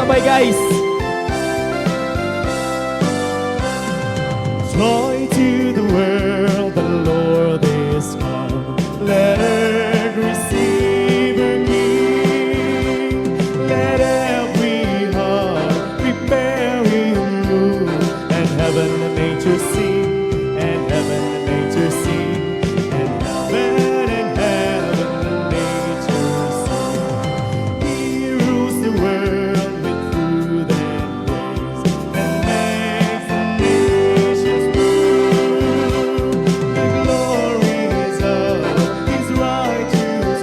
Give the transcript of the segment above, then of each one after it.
Bye-bye, guys! Joy to the world, the Lord is come. Let earth receive her King. Let every heart prepare him room. And heaven and nature sing, and heaven and nature sing, and heaven and nature sing. He rules the world with truth and grace, and makes the nations move. The glories of His righteousness,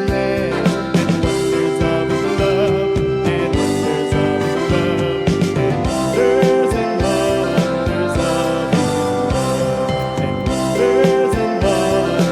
and wonders of His love, and wonders of His love, and wonders of His love, and wonders of His love.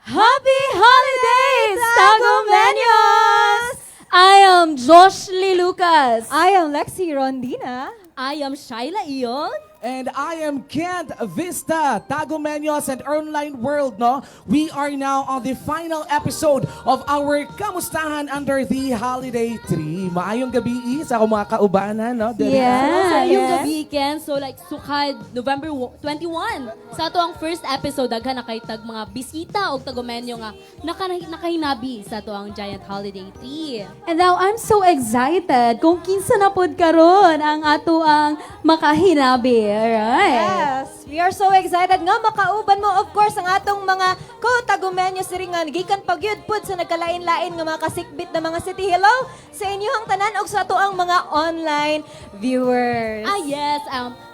Happy holidays, Tagumeños! I am Josh Lee Lucas. I am Lexi Rondina. I am Shaila Ion. And I am Kent Vista, Tagumeños and online world, no? We are now on the final episode of our Kamustahan Under the Holiday Tree. Maayong gabi sa akong mga kaubanan, no? Dere. Yes. Maayong gabi, Ken. So like, sukad November 21. Sa ato ang first episode, daghan na kay tag mga bisita og Tagumenyo nga nakahinabi sa ato ang Giant Holiday Tree. And now, I'm so excited kung kinsa na pod karon ang ato ang makahinabi. Alright. Yes, we are so excited nga makauban mo, of course, ang atong mga ko-Tagumeño siringan gikan pagyud pud sa nagkalain-lain nga mga kasikbit na mga city. Hello sa inyong tanan ug sa ato ang mga online viewers. Ah, yes.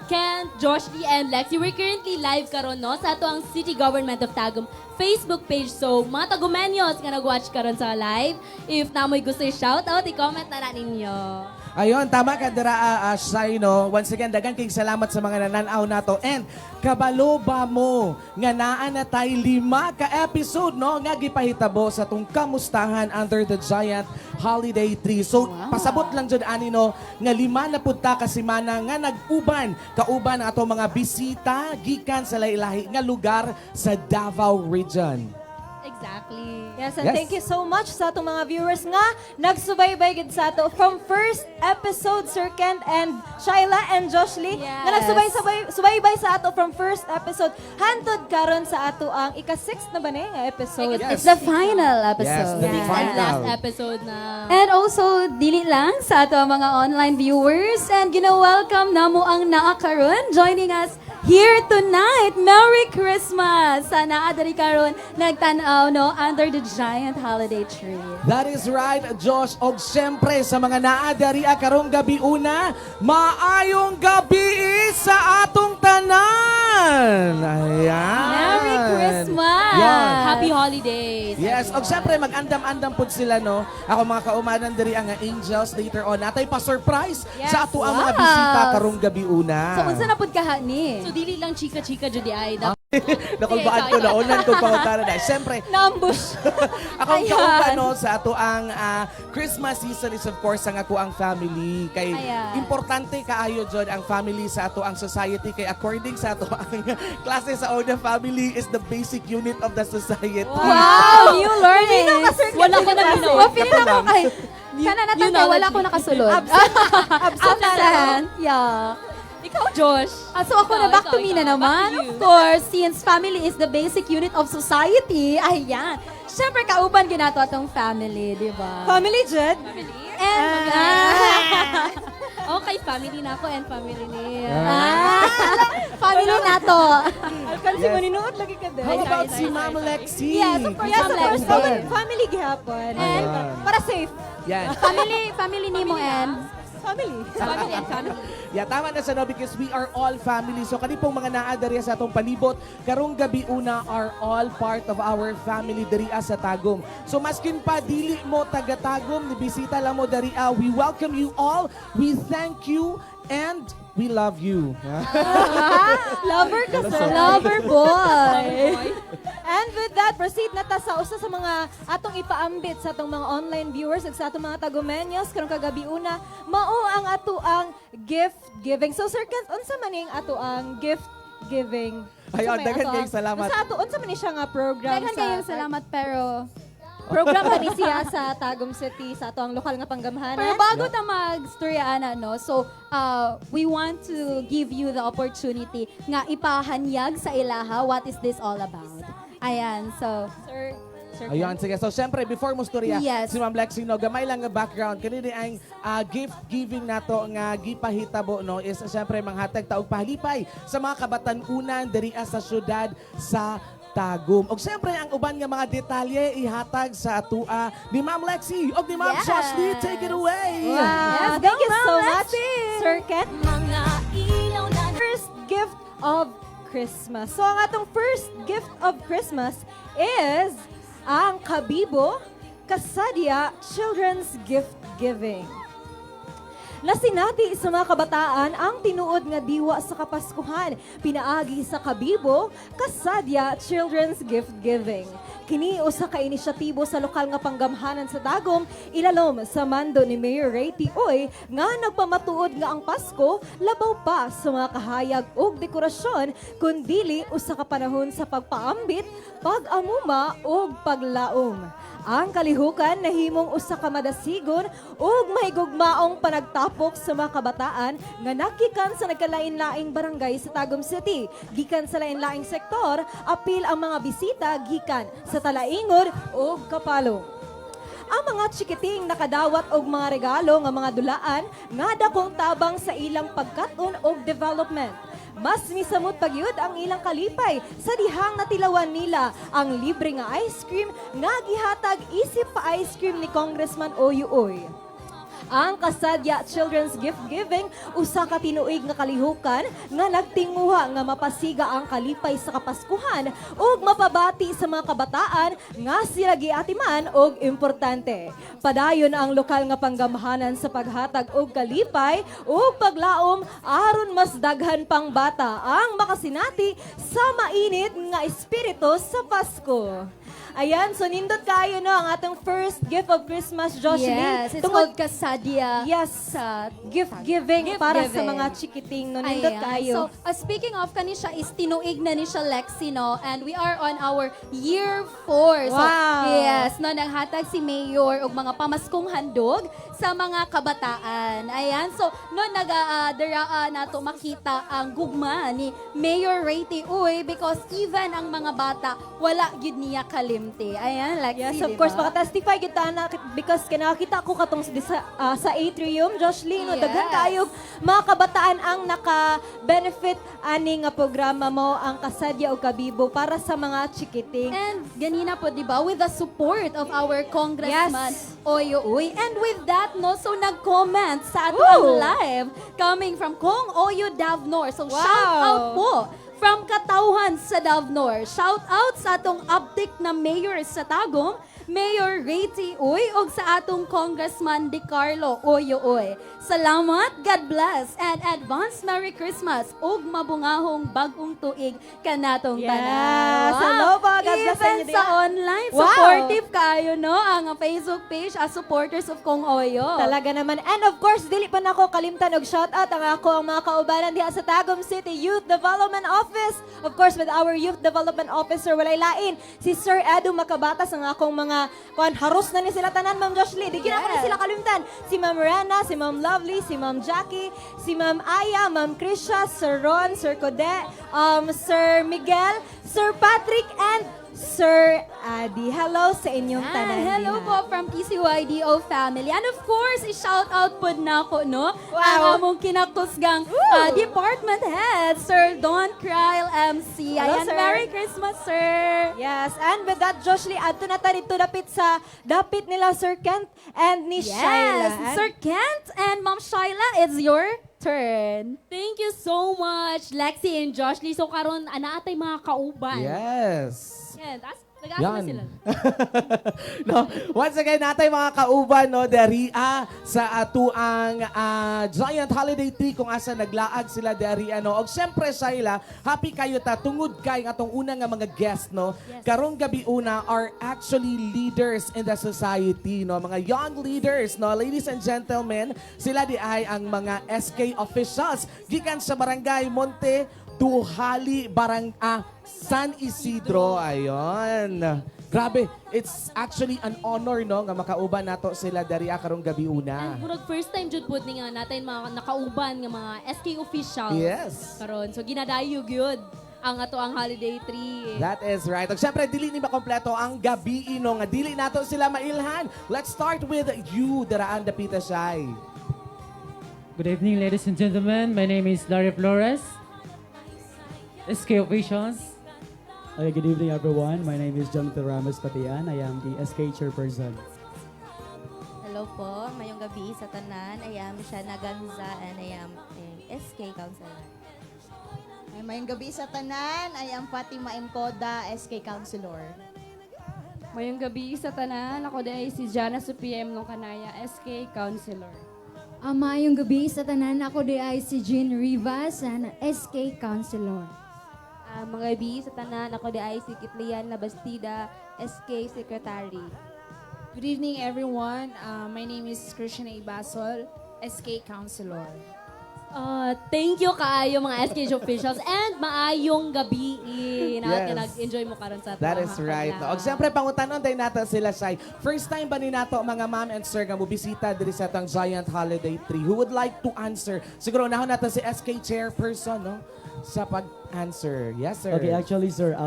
Ken, Josh Lee, and Lexi, we're currently live karon, no, sa ato ang City Government of Tagum Facebook page. So, mga Tagumenyos nga nag-watch karon sa live, if namoy gusto i-shout out, i-comment na na ninyo. Ayun, tama ka dira, Shai, no? Once again, dagan kay salamat sa mga nananaw nato. And kabalo ba mo nga naa na tay 5 ka episode, no, nga gipahitabo sa tong Kamustahan Under the Giant Holiday Tree. So, pasabot lang jud ani, no, nga 5 na pud ta ka semana nga nag-uban kauban ang ato mga bisita gikan sa lahi-lahi nga lugar sa Davao Region. Exactly. Yes, and thank you so much sa atong mga viewers nga nagsubaybay gid sa ato from first episode, Sir Kent and Shaila and Josh Lee, nga nagsubaybay subaybay sa ato from first episode hantod karon sa ato ang ika-6 na ba ni nga episode. Yes. It's the final episode. Yes, the final. Last episode na. And also, dili lang sa ato ang mga online viewers and gina-welcome namo ang naa karon joining us here tonight. Merry Christmas! Sa naa diri karon nagtan-aw, no, under the giant holiday tree. That is right, Josh. Og syempre, sa mga naa diri karong gabi una, maayong gabi sa atong tanan. Ayan. Merry Christmas! Yan. Happy holidays. Yes, og syempre mag-andam-andam pud sila, no. Ako mga kaumanan diri ang angels later on. Natay pa surprise sa ato ang mga bisita karong gabi una. So unsa na pud kaha ni? So, dili lang chika-chika jud ay. Nakulbaan ko, naunan ko pangutana na. Syempre, Na-ambush. akong Ayan. kauban, no, sa ato ang Christmas season is of course ang ako ang family kay Ayan. importante kaayo jud ang family sa ato ang society kay according sa ato ang klase sa una, family is the basic unit of the society. Wow! New learning! Wala ko na ginawa. Well, feeling ako kay kana New natantay, wala knowledge. ko nakasulod. Absent. Absent na. Absent. Yeah. Ikaw, Josh. Ah, so ako na, Ikaw, back to ikaw, me na ikaw. naman. Back to Of you. course, since family is the basic unit of society, ayan. Siyempre, kauban ginato atong family, di ba? Family jud. And, ah, Okay, family na ako and family niya. ah, family na to. Alcansi mo ninuod lagi ka din. How about si Ma'am Lexi? Yes, of course, Yes, of Ma'am course, Lexi. family, family gihapon. And- para safe. Yan. Family, family ni mo, and Family. Family and family. Yeah, tama na sa no because we are all family. So kani pong mga naa diri sa atong palibot, karong gabi una are all part of our family diri sa Tagum. So maskin pa dili mo taga Tagum, ni bisita lang mo diri, we welcome you all. We thank you and we love you. Lover ka, sir. Lover boy. And with that, proceed na ta sa usa sa mga atong ipaambit sa atong mga online viewers ug sa atong mga Tagumenyos karong kagabi una, mao ang ato ang gift giving. So Sir Kent, unsa man ning ato ang gift Giving. Ayun, Unsa may daghan ato kayong salamat. Sa ato, unsa man ni siya nga program Daghan sa kayong salamat, pero Program ba ni siya sa Tagum City, sa ato ang lokal nga panggamhanan? Pero bago ta mag-storya ana, no? So, we want to give you the opportunity nga ipahanyag sa ilaha what is this all about. Ayan, so Sir Ayun, sige. So, syempre, before mo storya, si Ma'am Lexi, no, gamay lang nga background. Kanini ang gift giving nato nga gipahitabo, no, is syempre manghatag ta og pahalipay sa mga kabatan-unan diri sa syudad sa Tagum. Og syempre, ang uban nga mga detalye ihatag sa atua ni Ma'am Lexi og ni Ma'am Jocelyn. Take it away! Wow. Yes, Thank go, you Ma'am so much, Lexi. Sir Ken. First gift of Christmas. So, ang atong first gift of Christmas is ang Kabibo Kasadya Children's Gift Giving. Nasinati sa mga kabataan ang tinuod nga diwa sa Kapaskuhan, pinaagi sa Kabibo, Kasadya Children's Gift Giving. Kini usa ka inisyatibo sa lokal nga panggamhanan sa Tagum, ilalom sa mando ni Mayor Ray T. Uy, nga nagpamatuod nga ang Pasko labaw pa sa mga kahayag ug dekorasyon kundili usa ka panahon sa pagpaambit, pag-amuma ug paglaom. Ang kalihukan nahimong usa ka madasigon ug mahigugmaong panagtapok sa mga kabataan nga nagikan sa nagkalain-laing barangay sa Tagum City. Gikan sa lain-laing sektor, apil ang mga bisita gikan sa Talaingod ug Kapalong. Ang mga chikiting nakadawat og mga regalo nga mga dulaan nga dakong tabang sa ilang pagkat-on og development. Mas misamot pagyud ang ilang kalipay sa dihang natilawan nila ang libre nga ice cream nga gihatag isip pa ice cream ni Congressman Oyo Uy. Ang Kasadya Children's Gift Giving usa ka tinuig nga kalihukan nga nagtinguha nga mapasiga ang kalipay sa Kapaskuhan ug mapabati sa mga kabataan nga sila giatiman og importante. Padayon ang lokal nga panggamhanan sa paghatag og kalipay ug paglaom aron mas daghan pang bata ang makasinati sa mainit nga espiritu sa Pasko. Ayan, so nindot kayo, no, ang atong first gift of Christmas, Jocelyn. Yes, it's Tungod called Kasadya. Yes. Sa Gift giving Gift para sa giving. mga chikiting, no? Nindot Ayan. kayo. So, speaking of, kani siya is tinuig na ni siya, Lexi, no? And we are on our year 4. So, yes, no, nanghatag si Mayor og mga pamaskong handog sa mga kabataan. Ayan. So, no, nag-dara nato makita ang gugma ni Mayor Ray T. Uy because even ang mga bata, wala gyud niya kalimti. Ayan, Lexi, Yes, of di course, ba? makatestify kita na because kinakita ko katong sa atrium, Jocelyn, no, daghan kaayo mga kabataan ang naka-benefit ani nga programa mo ang Kasadya o Kabibo para sa mga chikiting. And ganina po, di ba, with the support of our Congressman Oyo Uy. And with that, no, so nag-comment sa ato ang Woo! live coming from Kong Oyo Davnor. So shout out po from Katawhan sa Davnor. Shout out sa atong uptick na mayor sa Tagum, Mayor Ray T. Uy, ug sa atong Congressman De Carlo Oyo Uy. Salamat, God bless, and advance Merry Christmas ug mabungahong bagong tuig kanatong tanan. Hello po, God bless sa Even inyo sa diha. online, supportive kayo, no? Ang Facebook page as supporters of Kong Oyo. Talaga naman. And of course, dili pa nako kalimtan og shout out ang ako ang mga kaubanan diha sa Tagum City Youth Development Office. Of course, with our Youth Development Officer, walay lain si Sir Edu Makabatas, ang akong mga kuan haros na ni sila tanan, Ma'am Joshly. Di gyud ako ni sila kalimtan. Si Ma'am Rana, si Ma'am Lovely, si Ma'am Jackie, si Ma'am Aya, Ma'am Krisha, Sir Ron, Sir Code, Sir Miguel, Sir Patrick, and Sir Adi. Hello sa inyong Yan. tanan Hello diha. po from TCYDO family. And of course, i-shout out po na ako, no? Ang among kinakusgang department head, Sir Don Cryle MC. Hello, Ayan, sir. Merry Christmas, sir! Yes, and with that, Joshly, adto na ta dito dapit sa dapit nila Sir Kent and ni Shaila. Yes, Sir Kent and Ma'am Shaila, it's your turn. Thank you so much, Lexi and Joshly. So karon ana atay mga kauban. Yes. Yan, tas nag-asa na Yan. sila. No, once again, natay mga kauban, no, dariya sa atuang Giant Holiday Tree kung asa naglaag sila dariya, no. Og syempre, Shaila, happy kayo ta tungod kay atong una nga mga guest, no. Karong gabi una are actually leaders in the society, no, mga young leaders, no. Ladies and gentlemen, sila di ay ang mga SK officials gikan sa Barangay Monte Dujali, Barang San Isidro. Ayon. Grabe, it's actually an honor, no, nga makauban nato sila diri karong gabi una. And murag first time jud pud ni nga natin mga nakauban nga mga SK officials. Karon. So ginadayog yun ang ato ang holiday tree. That is right. Ug syempre dili ni makompleto ang gabi ino nga dili nato sila mailhan. Let's start with you, Daraan Dapita Shai. Good evening, ladies and gentlemen. My name is Larry Flores, SK Officials. Okay, good evening, everyone. My name is Jonathan Ramos Patian. I am the SK chairperson. Hello po, mayong gabi sa tanan. I am Shana Ganza and I am a SK counselor. Ay, mayong gabi sa tanan. I am Fatima M. Koda, SK Counselor. Mayong gabi sa tanan, ako diay si Jana Sofia M. Kanaya, SK Counselor. Maayong gabi sa tanan, ako diay si Jean Rivas, and SK Counselor. Mga gabi sa tanan, ako diay si Kitlian Labastida, SK Secretary. Good evening, everyone. My name is Christian A. Basol, SK Counselor. Thank you kaayo mga SK officials and maayong gabi. Na nag-enjoy mo karon sa That is right. No? Og siyempre, pangutanon din nato sila, Shai. First time ba ni nato mga ma'am and sir nga mobisita diri sa atong Giant Holiday Tree? Who would like to answer? Siguro unahon nato si SK chairperson, no? Sa pag-answer. Yes, sir. Okay, actually, sir,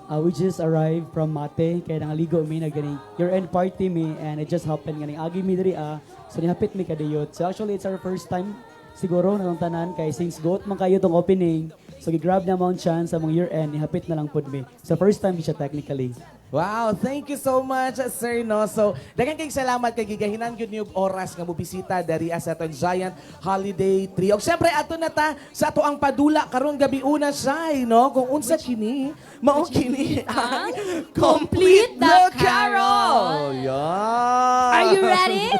we just arrived from Mate, kaya nangaligo mi na ganing year-end party mi, and it just happened ganing agi mi diri ah, so nihapit mi kadiyot. So actually, it's our first time siguro na tanan kay since goat man kayo tong opening, so gi-grab na mo ang chance sa mong year-end, nihapit na lang pud mi. So first time siya technically. Wow, thank you so much, sir. No? So, daghan kay salamat kay gigahinan gyud niyo og oras nga mobisita diri sa atong Giant Holiday Tree. Og syempre ato na ta sa ato ang padula karong gabi una, Shai, no? Kung unsa kini, mao kini ang Complete Complete the the Carol. Yeah. Are you ready?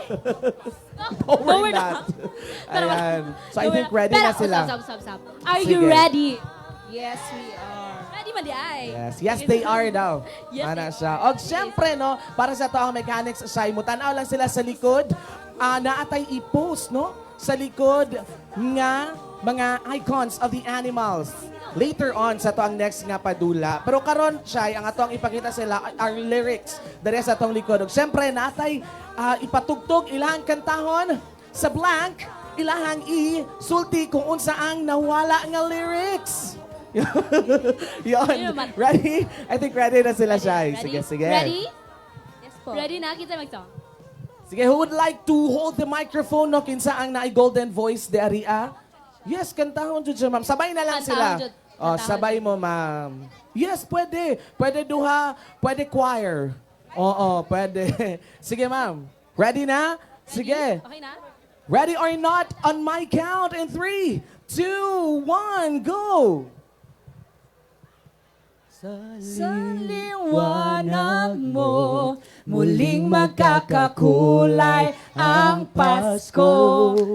No, No, we're we're not. Pero Ayan. So I No, think we're ready not. na Pero, sila. Stop, stop, stop. Are you Sige. ready? Yes, we are. Ready man diay. Yes, they are daw. Yes, Ana they siya. Og syempre, no, para sa to ang mechanics, Shai, mo tanaw lang sila sa likod. Naatay i-post, no? Sa likod nga mga icons of the animals. Later on sa to ang next nga padula. Pero karon, Shai, ang ato ang ipakita sila are lyrics dere sa atong likod. Og syempre, naatay ipatugtog ilahang kantahon sa blank, ilahang i-sulti kung unsa ang nawala nga lyrics. Yon. Ayun, Ready? I think ready na sila, Shai. Ready? Sige, sige. Ready? Yes po. Ready na kita mag-song. Sige, who would like to hold the microphone, no? Kinsa ang naay golden voice de Aria? Yes, kantahon jud siya, ma'am. Sabay na lang Kantahon sila. jud. Oh, Kantahon sabay mo, ma'am. Yes, pwede. Pwede duha, pwede choir. Oo, pwede. Sige, ma'am. Ready na? Sige. Okay na? Ready or not, on my count in three, two, one, go! Sa liwanag mo, muling magkakakulay ang Pasko.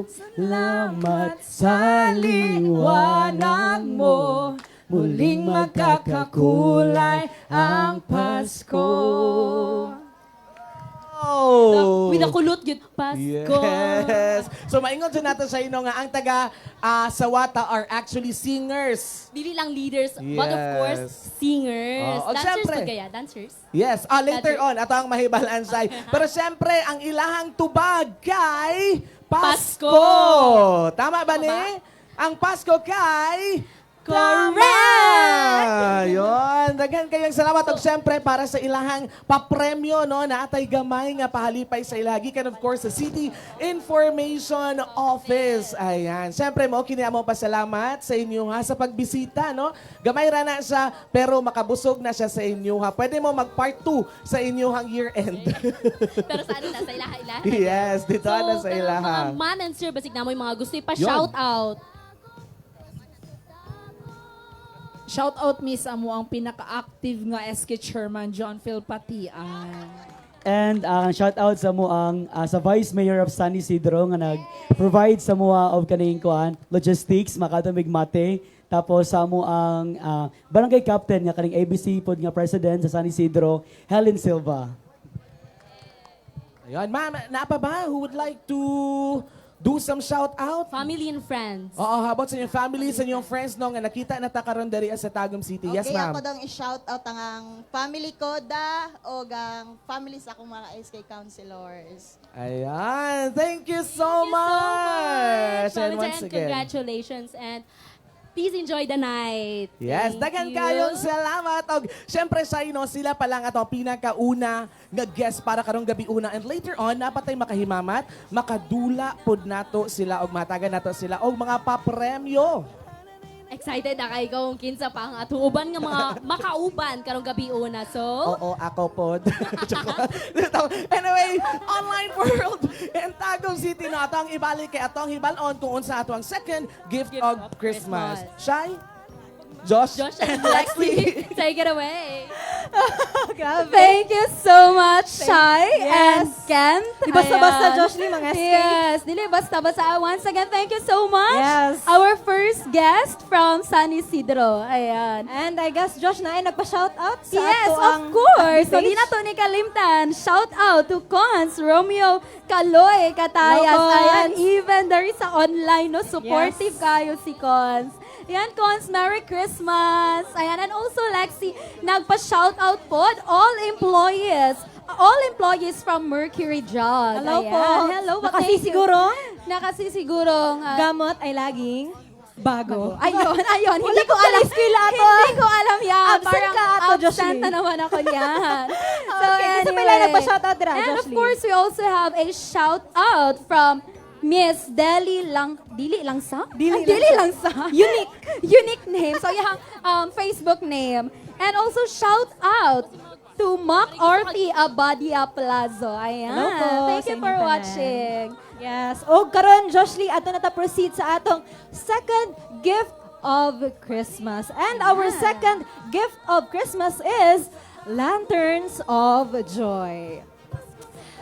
Salamat sa liwanag mo, muling magkakakulay ang Pasko. Oh! With a kulot yun. Pasko. Yes. So maingon jud nato sa inyo nga ang taga Sawata are actually singers. Dili lang leaders, but of course, singers. Oh, og Dancers syempre. pud kaya? Dancers? Yes. Later Dancers. on ato ang mahibalaan say. Pero syempre ang ilahang tubag kay Pasko. Pasko. Tama ba Tama ni? ba? Ang Pasko kay Correct! Tama! Yun. Daghan kayong salamat. Ug syempre, para sa ilahang papremyo, no, naatay gamay nga pahalipay sa ilaha. Gikan, of course, sa City Information Office. Ayan. Syempre, mo kini amo pasalamat sa inyo ha sa pagbisita, no? Gamay ra na siya, pero makabusog na siya sa inyo ha. Pwede mo mag part 2 sa inyong year end. Pero sa ano na, sa ilaha, ilaha. Yes, dito na sa kanang ilaha. mga ma'am and sir, basig na mo yung mga gusto ipa-shout out. Shout out miss amo ang pinaka-active nga SK chairman John Phil Patian. And shout out sa mo ang sa Vice Mayor of San Isidro nga nag-provide sa mua of kaning kuan logistics makatumig mate, tapos sa mo ang barangay captain nga kaning ABC pod nga president sa San Isidro, Helen Silva. Ayun, ma'am, naa pa ba? Who would like to do some shout out. Family and friends. Oo, how about sa inyong family, sa inyong friends, no, nga nakita na ta karon diri sa Tagum City. Yes, Okay, ma'am. ako dong i-shout out ang family ko da o ang family sa akong mga SK counselors. Ayan. Thank you so much. Mama And once Jen, again. congratulations and please enjoy the night. Yes, Thank daghan you. kayong salamat. Og syempre sa no, sila pa lang ato pinakauna nga guest para karong gabi una, and later on napatay makahimamat, makadula pod nato sila og matagan nato sila og mga papremyo. Excited na kay kung kinsa pa ang atuuban nga mga makauban karong gabi una. So, Oo, ako pod. Joke lang. Anyway, online world in Tagum City na ato ang ibalik kay atong hibalon kung unsa ato ang second gift of Christmas. Christmas. Shai, Josh, Josh and and Lexi. Lexi, take it away. Grabe. Thank you so much, Shai and Yes. Kent. Di basta-basta, Ayan. Josh Lee, mga SK. Yes, dili basta-basta. Once again, thank you so much. Yes. Our first guest from San Isidro. Ayan. And I guess, Josh, na ay nagpa-shout out sa Yes, ato of ang course. So, page. di na to ni kalimtan. Shout out to Cons Romeo Kaloy Katayas. Hello, Cons. Ayan, even there is sa online, no? Supportive Yes. kayo si Cons. Ayan, Cons, Merry Christmas. Ayan, and also Lexi, nagpa-shout out po all employees from Mercury Drug. Hello Ayan. po. Hello po. Thank you. Nakasisigurong Nakasisigurong gamot ay laging bago. Ayun, ayun. Wala Hindi ko ko alam. skill ato. Hindi ko alam yan. Absent Parang ka ato, absent Jocelyn. na naman ako niyan. So Okay, kinsa pa lang nagpa-shoutout dira, And of Jocelyn? course, we also have a shout out from Miss Deli Lang Dili Lang sa? Dili Ah, Dili Lang sa. Unique. Unique name. So yung Facebook name. And also shout out to Mac Orpi Abadia Plazo. Ayan. Hello po Thank sa you for inyong tanan. watching. Yes. O karon Joshly, ato na ta proceed sa atong second gift of Christmas. And our second gift of Christmas is Lanterns of Joy.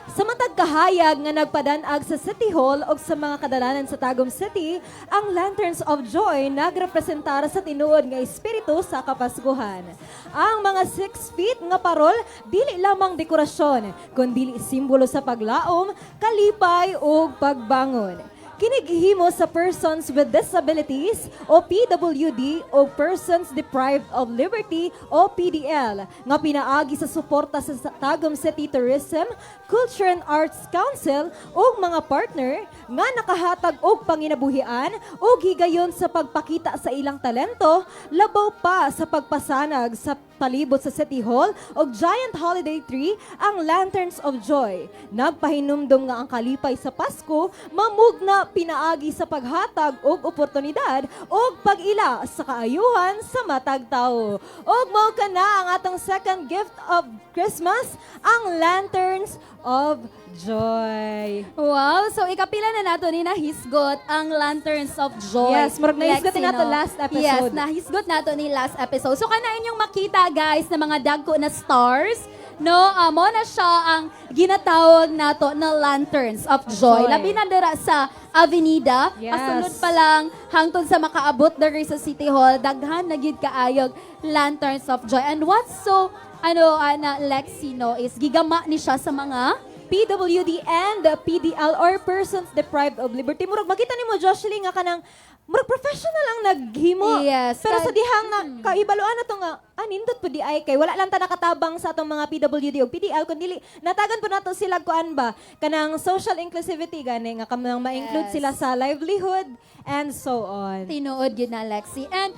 Sa matag kahayag nga nagpadanag sa City Hall o sa mga kadalanan sa Tagum City, ang Lanterns of Joy nagrepresentar sa tinuod nga espiritu sa Kapaskuhan. Ang mga 6 feet nga parol dili lamang dekorasyon, kundi simbolo sa paglaom, kalipay ug pagbangon. Kini gihimo sa Persons with Disabilities o PWD o Persons Deprived of Liberty o PDL nga pinaagi sa suporta sa Tagum City Tourism, Culture and Arts Council ug mga partner nga nakahatag og panginabuhian ug higayon sa pagpakita sa ilang talento labaw pa sa pagpasanag sa palibot sa City Hall og Giant Holiday Tree ang Lanterns of Joy. Nagpahinumdom nga ang kalipay sa Pasko mamugna pinaagi sa paghatag og oportunidad og pag-ila sa kaayuhan sa matag tawo. Og mao kana ang atong second gift of Christmas, ang Lanterns of Joy. Wow! So, ikapila na nato ni nahisgot ang Lanterns of Joy. Yes, murag nahisgot Lexi, ni nato no? last episode. Yes, nahisgot nato ni last episode. So, kana inyong makita, guys, na mga dagko na stars, no, mo na siya ang ginatawag nato na Lanterns of Joy. Joy. Labi na dira sa Avenida. Kasunod pa lang hangtod sa makaabot diri sa City Hall, daghan na gid kaayog Lanterns of Joy. And what's so ano ana Lexi, no, is gigama ni siya sa mga PWD and PDL or persons deprived of liberty. Murag makita nimo, Jocelyn, nga kanang murag professional ang naghimo. Yes. Pero sa dihang na kaibaluan na to nga nindot po di ay kay wala lang ta nakatabang sa atong mga PWD o PDL kundi natagan po nato sila kuan ba kanang social inclusivity gani nga kanang ma-include sila sa livelihood and so on. Tinuod yun na, Lexi. And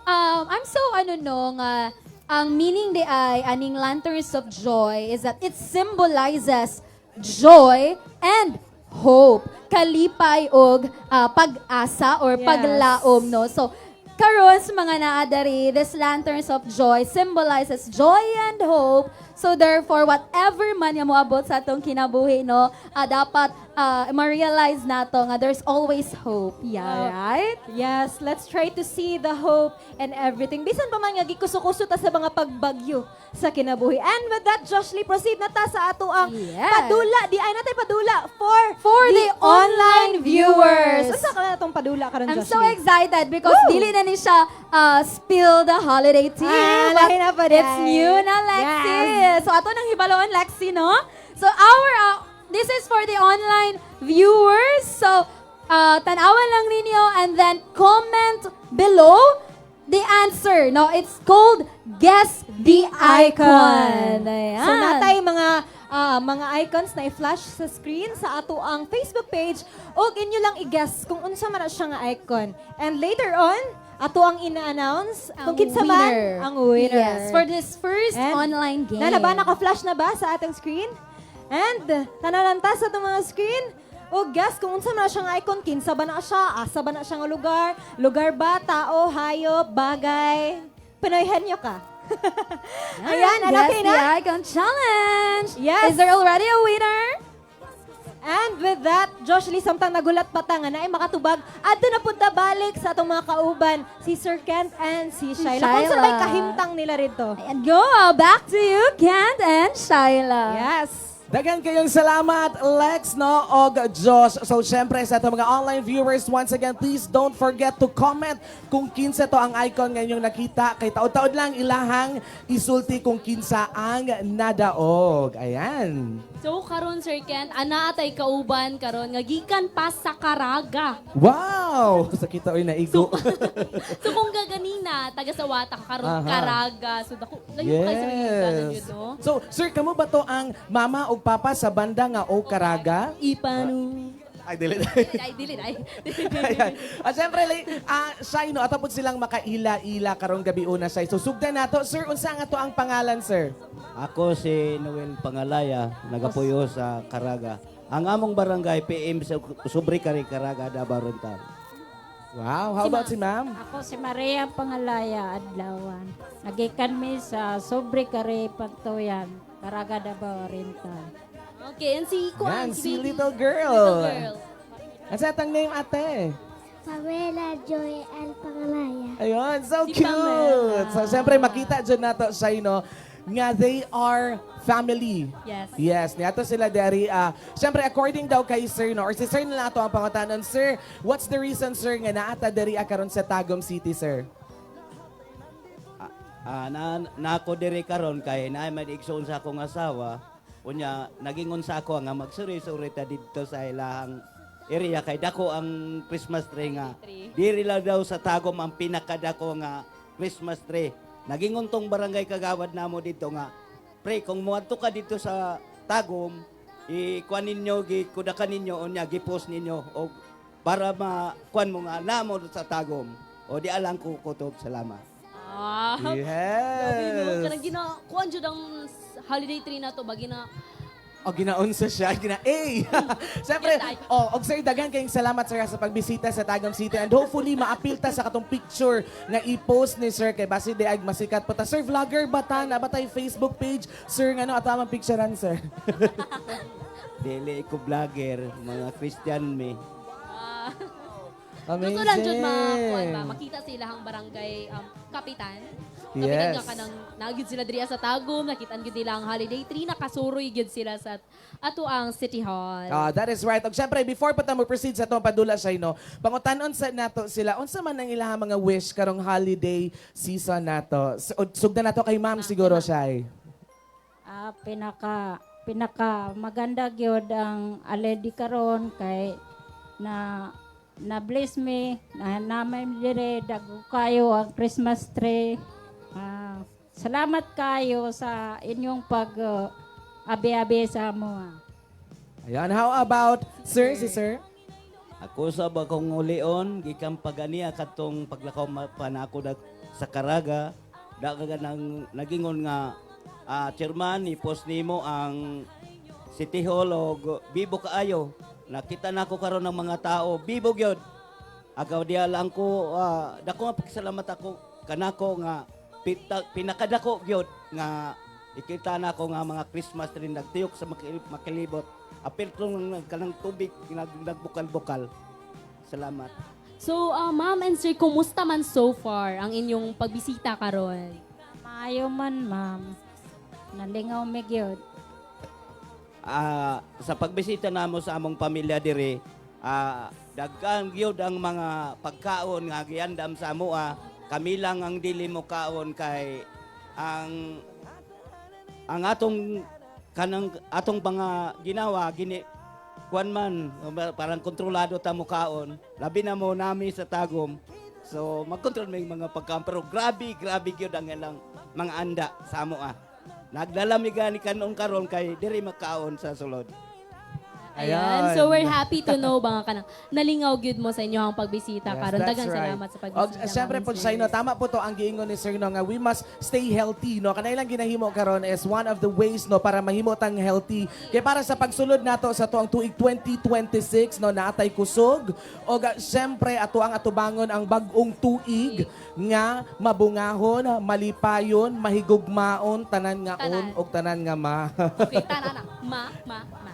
I'm so ano no nga ang meaning di ay aning Lanterns of Joy is that it symbolizes joy and hope. Kalipay og pag-asa or paglaom, no. So karon sa mga naadari, this Lanterns of Joy symbolizes joy and hope. So therefore, whatever man nga moabot sa atong kinabuhi, no, dapat ma-realize nato nga there's always hope. Yeah, right? Yes, let's try to see the hope and everything. Bisan pa man nga gikuso-kuso ta sa mga pagbagyo sa kinabuhi. And with that, Joshly, proceed na ta sa ato ang padula. Di ay natay padula for the online viewers. Unsa ka na atong padula karon, I'm Joshly? so excited because Woo! dili na ni siya spill the holiday tea. Ah, But lahi na pa it's day. new na, Lexi. Yes. So ato nang hibalon, Lexi, no? So our this is for the online viewers. So Tanawan lang ninyo and then comment below the answer. No, it's called Guess the Icon. Ayan. So naa tay mga icons na i-flash sa screen sa ato ang Facebook page ug inyo lang i-guess kung unsa man na siya nga icon. And later on, ato ang ina-announce kung Ang kinsa man winner. ang winner. Yes, for this first And online game. Na na ba naka-flash na ba sa atong screen? And tanaw ta sa atong mga screen. O guess kung unsa man na siya nga icon, kinsa ba na siya, asa ba na siya nga lugar, lugar ba, tao, hayop, bagay. Pinoy henyo ka. Ayan, ano Guess okay the na? Icon Challenge. Yes. Is there already a winner? And with that, Josh Lee, samtang nagulat pa ta nga naay makatubag, adto na punta balik sa atong mga kauban, si Sir Kent and si Shaila. Kung unsa Shaila. ba'y kahimtang nila rito? And go, back to you, Kent and Shaila. Yes. Daghan kayong salamat, Lex, no, og Josh. So, syempre, sa atong mga online viewers, once again, please don't forget to comment kung kinsa to ang icon nga inyong nakita. Kay taod-taod lang ilahang isulti kung kinsa ang nadaog. Ayan. So karon, Sir Kent, ana atay kauban karon nga gikan pa sa Caraga. Wow! Sakita oy naigo. So kung gaganina taga Sawata ka karon Caraga. So dako layo pa kay sa mga gikan yun, no? So, sir, kamo ba to ang mama o papa sa banda nga O Caraga? Ipanu. Ay, dili. Ay, dili ay. Ayan. At syempre, Shai, no, atapod silang makaila-ila karong gabi una, Shai. So, sugdan nato. Sir, unsa nga to ang pangalan, sir? Ako si Noel Pangalaya, nagapuyo sa Caraga. Ang among barangay PM sa Sobre Kari Caraga, Davao Oriental. Wow, how about si ma'am? Ako si Maria Pangalaya Adlawan. Nagikan mi sa Sobre Kare Pantoyan, Caraga, Davao Oriental. Okay, and si Yan, Kuan, si baby. little girl. Little girl. Ang sa atang name, ate? Pamela Joy L. Pangalaya. Ayun, so Si cute. Pamela. So, syempre, makita dyan nato, Shai, no, nga they are family. Yes. Yes, niato sila deri. Syempre, according daw kay sir, no, or si sir na lang ato ang pangutanon, sir, what's the reason, sir, nga naata deri karon sa Tagum City, sir? Na ako diri karon kay naay may igsoon sa akong asawa. Unya nagingon sa ako nga magsuri-suri ta didto sa ilahang area kay dako ang Christmas tree nga. Diri lang daw sa Tagum ang pinakadako nga Christmas tree. Nagingon tong barangay kagawad namo dito nga pre, kung muadto ka dito sa Tagum, ikuan ninyo, gikudakan ninyo, unya gipost ninyo og para ma kuan mo nga namo sa Tagum. O di alang ko kutob, salamat. Ah. Grabe, no? Yes. Kanang gina kuan jud ang holiday tree na to ba gina O, ginaunsa siya. Gina, eh! Siyempre, oh, og sir, daghan kayong salamat, sir, sa pagbisita sa Tagum City. And hopefully, maapil ta sa katong picture nga i-post ni sir kay basi di ag masikat po ta. Sir, vlogger ba ta? Na ba tayo Facebook page? Sir, nga no, ato amang picturean, sir. Dili ko vlogger, mga Christian me. Amazing. Gusto lang jud makuan ba makita sila ang barangay kapitan. Kapitan nga kanang nagyud sila diri sa Tagum, nakitaan gyud nila ang holiday tree, nakasuroy gyud sila sa ato ang City Hall. Ah, that is right. Og syempre, before pa ta mo proceed sa atong padula siya, no, pangutan-on sa nato sila, unsa man ang ilahang mga wish karong holiday season nato? Sugdan nato kay ma'am siguro siya. Ah, pinaka pinaka maganda gyud ang aledi karon kay na na bless me na namin dire dago kayo ang Christmas tree. Ah, salamat kayo sa inyong pag abi-abi sa amo. Ayan, how about sir, si sir? Ako sa bakong ulion, gikan paganiya katong paglakaw pa na ako sa Caraga, da ka nang nagingon nga chairman i-post nimo ang City Hall og bibo kaayo. Nakita nako karon ng mga tao, bibo gyud. Agaw diya lang ko, dako nga pagsalamat ako kanako nga pinakadako gyud nga ikita nako nga mga Christmas tree nagtiyok sa makilibot. Apil tong kanang tubig nagbukal-bukal. Salamat. So, ma'am and sir, kumusta man so far ang inyong pagbisita karon? Maayo man, ma'am. Nalingaw mi gyud. Sa pagbisita namo sa among pamilya diri, daghan gyud ang mga pagkaon nga giandam sa amoa. Kami lang ang dili mo kaon kay ang atong kanang atong mga ginawa gini kuan man, parang kontrolado ta mo kaon. Labi na mo nami sa Tagum. So magkontrol may mga pagkaon pero grabe grabe gyud ang ilang mga anda sa amo ah. Naglalami gani kanon karon kay diri makaon sa sulod. Ayan. So we're happy to know ba nga kanang nalingaw gyud mo sa inyo ang pagbisita Yes, karon. that's Daghang right. salamat sa pagbisita. Og, syempre ma'am po and siya, sir. no, tama po to ang giingon ni Sir, no, nga we must stay healthy, no. Kanay lang ginahimo karon is one of the ways, no, para mahimo tang healthy. Kay para sa pagsulod nato sa tuang tuig 2026, no, naatay kusog og syempre ato ang atubangon ang bag-ong tuig nga mabungahon, malipayon, mahigugmaon, tanan nga on og tanan nga ma. Okay, tanan na. Ma, ma, ma.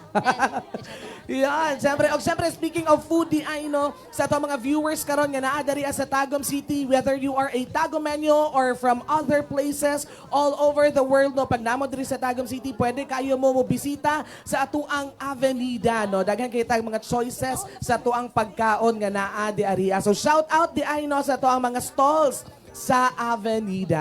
Yan, siyempre. Og siyempre, speaking of food, di ay, no, sa ato mga viewers karon nga naa diri sa Tagum City, whether you are a Tagumenyo or from other places all over the world, no, pag namo diri sa Tagum City, pwede kayo mo bisita sa atuang avenida, no. Daghan kay tag mga choices sa atuang pagkaon nga naa di ariya. So shout out di ay, no, sa atuang mga stalls sa avenida.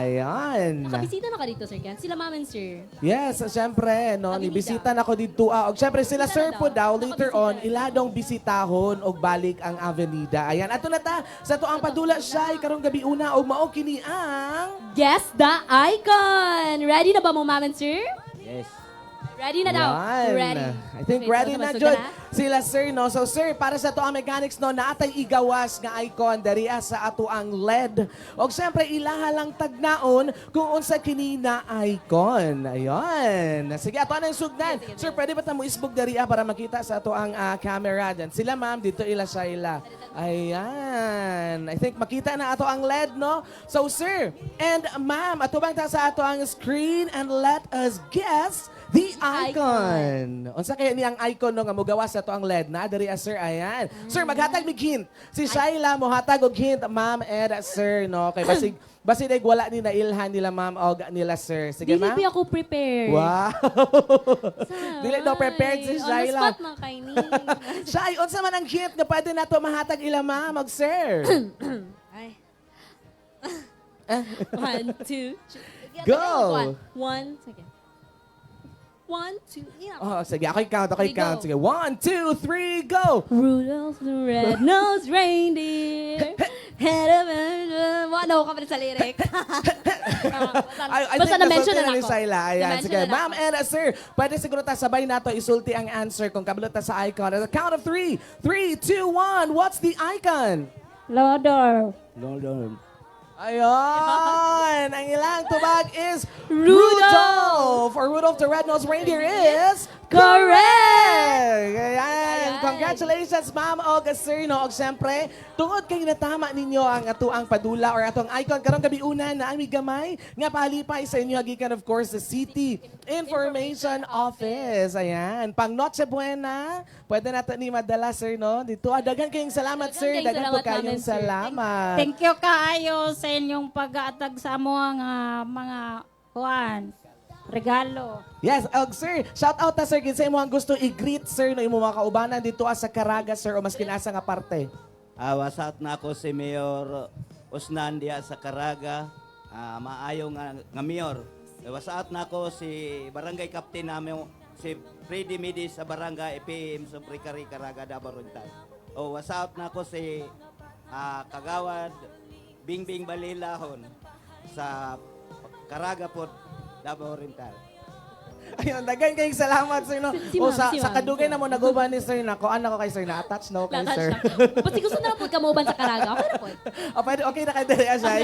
Yan. Nakabisita na ka dito, Sir Ken. Sila ma'am and sir. Yes, syempre, no, Avenida. nibisita na ko dito. Og syempre sila sir po daw later on iladong bisitahon og balik ang avenida. Ayan, ato na ta sa to ang padula siya karong gabi una og mao kini ang Guess the icon. Ready na ba mo, ma'am and sir? Yes. Ready na daw. Yan. Ready. I think Okay, ready so, na sugod jud na? sila sir, no. So sir, para sa to ang mechanics, no, naatay igawas nga icon diri sa ato ang LED. Og syempre ilaha lang tagnaon kung unsa kini na icon. Ayon. Sige, ato ang sugdan. Sir, pwede ba ta mo isbog diri para makita sa ato ang camera dyan? Sila ma'am, dito ila Shaila. Ayan. I think makita na ato ang LED, no? So sir and ma'am, ato bang ta sa ato ang screen and let us guess the icon. Unsa kaya ni ang icon, no, nga mogawas sa ato ang LED na diri sir, ayan. Sir, maghatag mig hint. Si Shaila mohatag og hint, ma'am and sir, no. Kay basig basig wala ni nailhan nila ma'am og nila sir. Sige, Dili ma'am. ba ako prepared? Wow. Dili daw prepared si On the Shaila. spot man kay ni. Shai, unsa man ang hint nga pwede nato mahatag ila ma'am og sir? Ay. One, two, three. Go! One, one, sige. One, two, yeah. Oh, sige, ako count, ako Okay, count. go. Sige, one, two, three, go! Rudolph the red-nosed reindeer had a Ano ka pa sa lyric? I Basta think na-mention nasulti na na ni nako. Shaila. Ayan, Na-mention sige. na nako. Ma'am and sir, pwede siguro ta sabay nato isulti ang answer kung kabalo ta sa icon. At the count of three, three, two, one. What's the icon? Lodor. Lord. Ayun! Ang ilang tubag is Rudolph! Rudolph! Or Rudolph the Red-Nosed Reindeer is correct! Ayan! Congratulations, ma'am og sir, no? Og syempre, tungod kay natama ninyo ang atuang padula or atong icon karong gabi una na ami gamay nga palipay sa inyo gikan, of course, the City Information Office. Ayan. Pang Noche Buena, pwede nato ni madala, sir, no? Dito. Daghan kayong salamat, sir. Kayong Daghan po salamat, ma'am kayong and sir. salamat. Thank you kaayo sa inyong pag-aatag sa amo nga mga kuan regalo. Yes, og sir, shout out ta sir kinsa imo ang gusto i-greet sir no imo mga kaubanan dito sa Caraga sir o maskin asa nga parte. Wasat na ako si Mayor Usnan diya sa Caraga. Maayo nga mayor. Wasaat na ako si barangay captain namin si Freddy Midi sa barangay EPM sa Brikari Caraga Davao Oriental. O wasaat na ako si Kagawad Bingbing Balilahon sa Caraga po Davao Oriental. Ayun, daghan kayong salamat sir no. Si O ma'am, sa si sa ma'am. kadugay na mo naguban ni sir nako ano ko kay sir na attach no kay Na-attach sir. na. Basta gusto na lang po kamuban sa Caraga. Okay na po. O, pwede, okay na kayo dali, Ashay.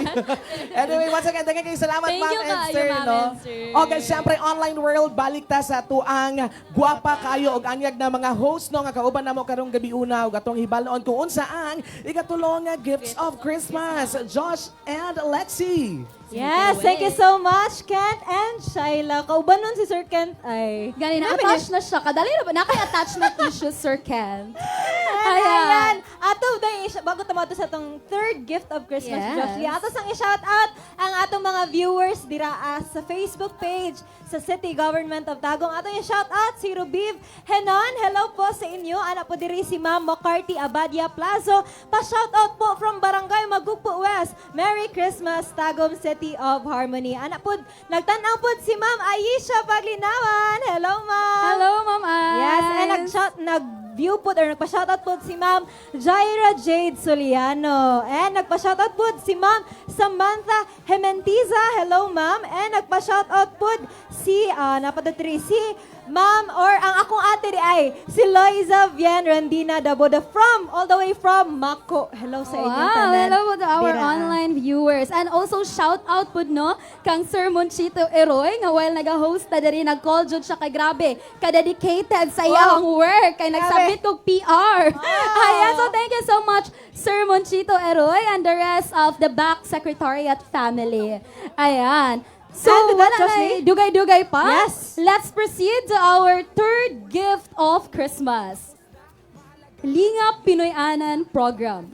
Anyway, once again, daghan kayong salamat, Thank ma'am you and kaayo, sir, ma'am no? and sir. Okay, syempre, online world, balik ta sa tuang guwapa kayo og anyag na mga host, no, nga kauban namo karong gabi una og atong hibalon kung unsa ang ikatulong nga gifts of Christmas. Josh and Lexi. Yes, thank you so much, Kent and Shaila. Kauban nun si Sir Kent ay... Gani, na-attach na siya. Kadali na ba? Naka-attachment issues, Sir Ken. And ayan, Ato dahil bago ta moadto sa atong third gift of Christmas, Joshly, ato sang i-shout out ang atong mga viewers dira sa Facebook page sa City Government of Tagum. Atong i-shout out si Rubiv Henon. Hello po sa inyo. Ana po diri si Ma'am McCarthy Abadia Plazo. Pa-shout out po from Barangay Magugpo West. Merry Christmas, Tagum City of Harmony. Ana po, nagtan-aw po si Ma'am Aisha Paglinawan. Hello, Ma'am. Hello, Ma'am Ice. Yes, and nag-shout, nag-view po, or nagpa-shoutout po si Ma'am Jaira Jade Soliano. And nagpa-shoutout po si Ma'am Samantha Hementiza. Hello, Ma'am. And nagpa-shoutout po si, napadatri, si Ma'am, or ang akong ate di ay, si Loiza Vien Randina Daboda from, all the way from Mako. Hello sa inyong tanan. Hello to our Dira. Online viewers. And also, shout out po, no, kang Sir Monchito Eroy, nga while nag-host ta diri, nag-call jud siya kay grabe, ka-dedicated sa iyang work, kay nagsubmit kog PR. Ayan, so thank you so much, Sir Monchito Eroy, and the rest of the back secretariat family. Ayan. So, And with that, wala na Jocelyn? dugay-dugay pa. Yes. Let's proceed to our third gift of Christmas. Lingap Pinoy-Anan Program.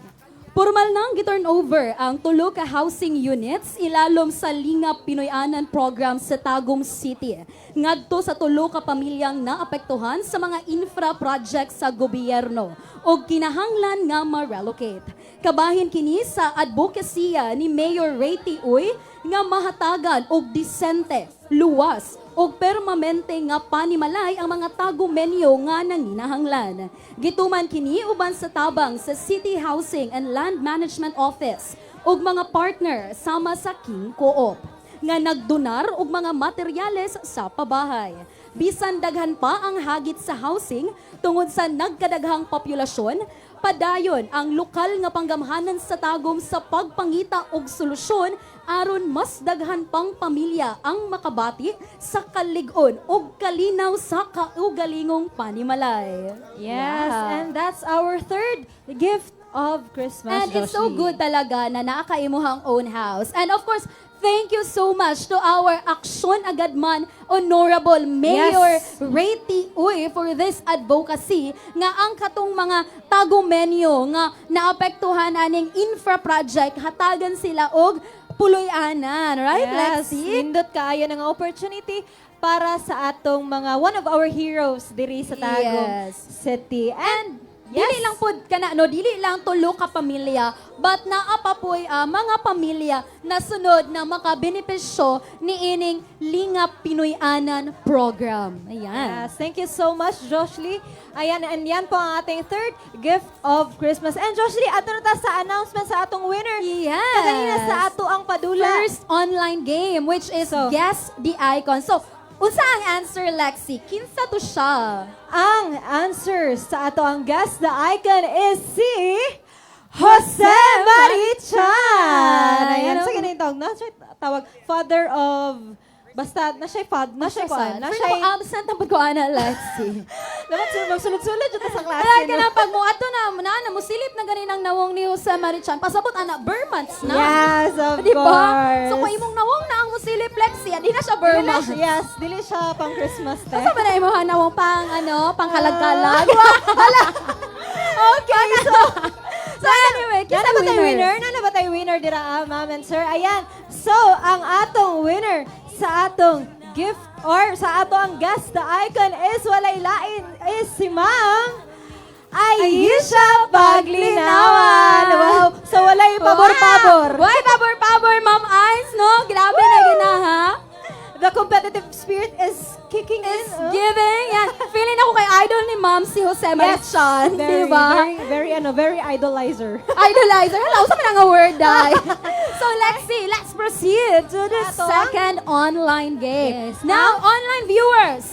Pormal nang gi-turn over ang tulo ka housing units ilalom sa Lingap Pinoy-Anan Program sa Tagum City. Ngadto sa tulo ka pamilyang naapektuhan sa mga infra projects sa gobyerno og kinahanglan nga ma-relocate. Kabahin kini sa advokasya ni Mayor Ray T. Uy nga mahatagan og disente, luwas og permanente nga panimalay ang mga Tagumenyo nga nanginahanglan. Gituman kini uban sa tabang sa City Housing and Land Management Office ug mga partner sama sa King Co-op nga nagdonar og mga materyales sa pabahay. Bisan daghan pa ang hagit sa housing tungod sa nagkadaghang populasyon, padayon ang lokal nga panggamhanan sa Tagum sa pagpangita og solusyon aron mas daghan pang pamilya ang makabati sa kalig-on ug kalinaw sa kaugalingong panimalay. Yes, and that's our third gift of Christmas, And it's so Joshly. good talaga na naa ka imuhang own house. And of course, thank you so much to our Aksyon Agad Man Honorable Mayor Ray T. Uy for this advocacy nga ang katong mga Tagumenyo nga naapektuhan aning infra project, hatagan sila og puloy-anan, right, Yes, Lexi? nindot kaayo nga opportunity para sa atong mga one of our heroes diri sa Tagum City. And Dili lang pud kana, no, dili lang tulo ka pamilya, but naa pa poy mga pamilya na sunod na makabenepisyo ni ining Lingap Pinoy-Anan program. Ayan. Yes, thank you so much, Joshly. Ayan, and yan po ang ating third gift of Christmas. And Joshly, ato na ta sa announcement sa atong winner. Yes. Kaganina sa ato ang padula. First online game, which is Guess the Icon. So, unsa ang answer, Lexi? Kinsa to siya? Ang answer sa ato ang Guess the Icon is si Jose Mari Chan. Ayan, sa ganun tawag na siya tawag father of, basta na siya fad na siya kwan na Pero siya absent ang ko ana, Lexi. Dapat magsulod-sulod jud ta sa klase. Kaya no? ka na, pag mo ato na, na, musilip na ganin ang nawong ni Jose Mari Chan. Pasabot, ana, ber months na. Yes, of Di ba? course. So, kung imong nawong na ang musilip, Lexi, di na siya ber Dili na months. yes, dili siya pang Christmas te. Asa ba na imong nawong pang, ano, pang kalag-kalag? Hala. Okay, so So anyway, kinsa Nana ba tayo winner? winner? Nana ba tayo winner dira, ma'am and sir? Ayan. So, ang atong winner sa atong gift or sa ato ang guest the icon is walay lain is si Ma'am Aisha Paglinawan. Wow. So, walay pabor-pabor. Why pabor-pabor, Ma'am Ice, no? Grabe na gina, ha? The competitive spirit is kicking Is in. Oh. giving. Yan. Feeling ako kay idol ni Ma'am si Jose Mari Chan, Very, di ba? very, very, ano, very idolizer. Idolizer. Hala, usa man ang word, dai. So, Lexi, let's proceed to the Ato ang- second online game. Yes. Now, online viewers,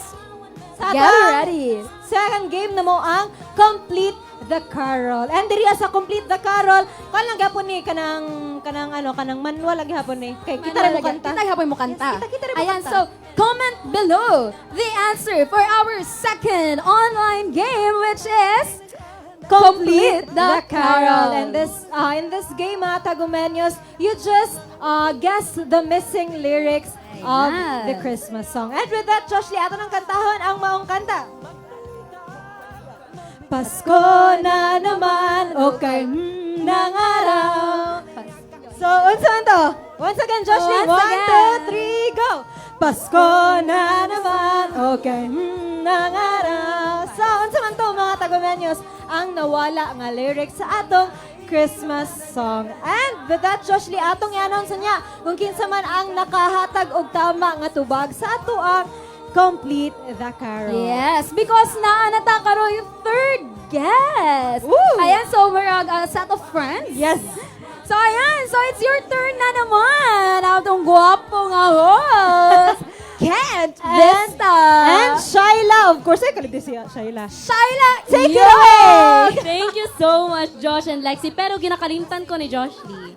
Sa get atong ready. second game na mo ang Complete the Carol. And diri sa Complete the Carol, kuan lang gapon ni kanang kanang ano kanang manual lang gihapon ni. Kay kita ra mo kanta. Kita gihapon mo kanta. Yes, kita ra mo Ayan, kanta. so comment below the answer for our second online game, which is Complete the Carol. And this in this game, mga Tagumenyos, you just guess the missing lyrics of Ayan. the Christmas song. And with that, Joshly, ato ng kantahon ang maong kanta. Pasko na naman, okay, ng araw. So, unsa man to? Once again, Jocelyn. Once One, again. two, three, go! Pasko na naman, okay, ng araw. So, unsa man to, mga Tagumenyos, ang nawala nga lyrics sa atong Christmas song. And with that, Jocelyn, atong i-announce niya kung kinsa man ang nakahatag og tama nga tubag sa ato ang Complete the Carol. Yes, because naa na ta karon yung third guest. Ayan, so we're a set of friends. Yes. So ayan, so it's your turn na naman. Atong gwapo nga host. Kent Vista. And Shaila, of course. Ay, kaligdi siya, Shaila. Shaila, Take it Yo! away! Thank you so much, Josh and Lexi. Pero ginakalimtan ko ni Josh Lee.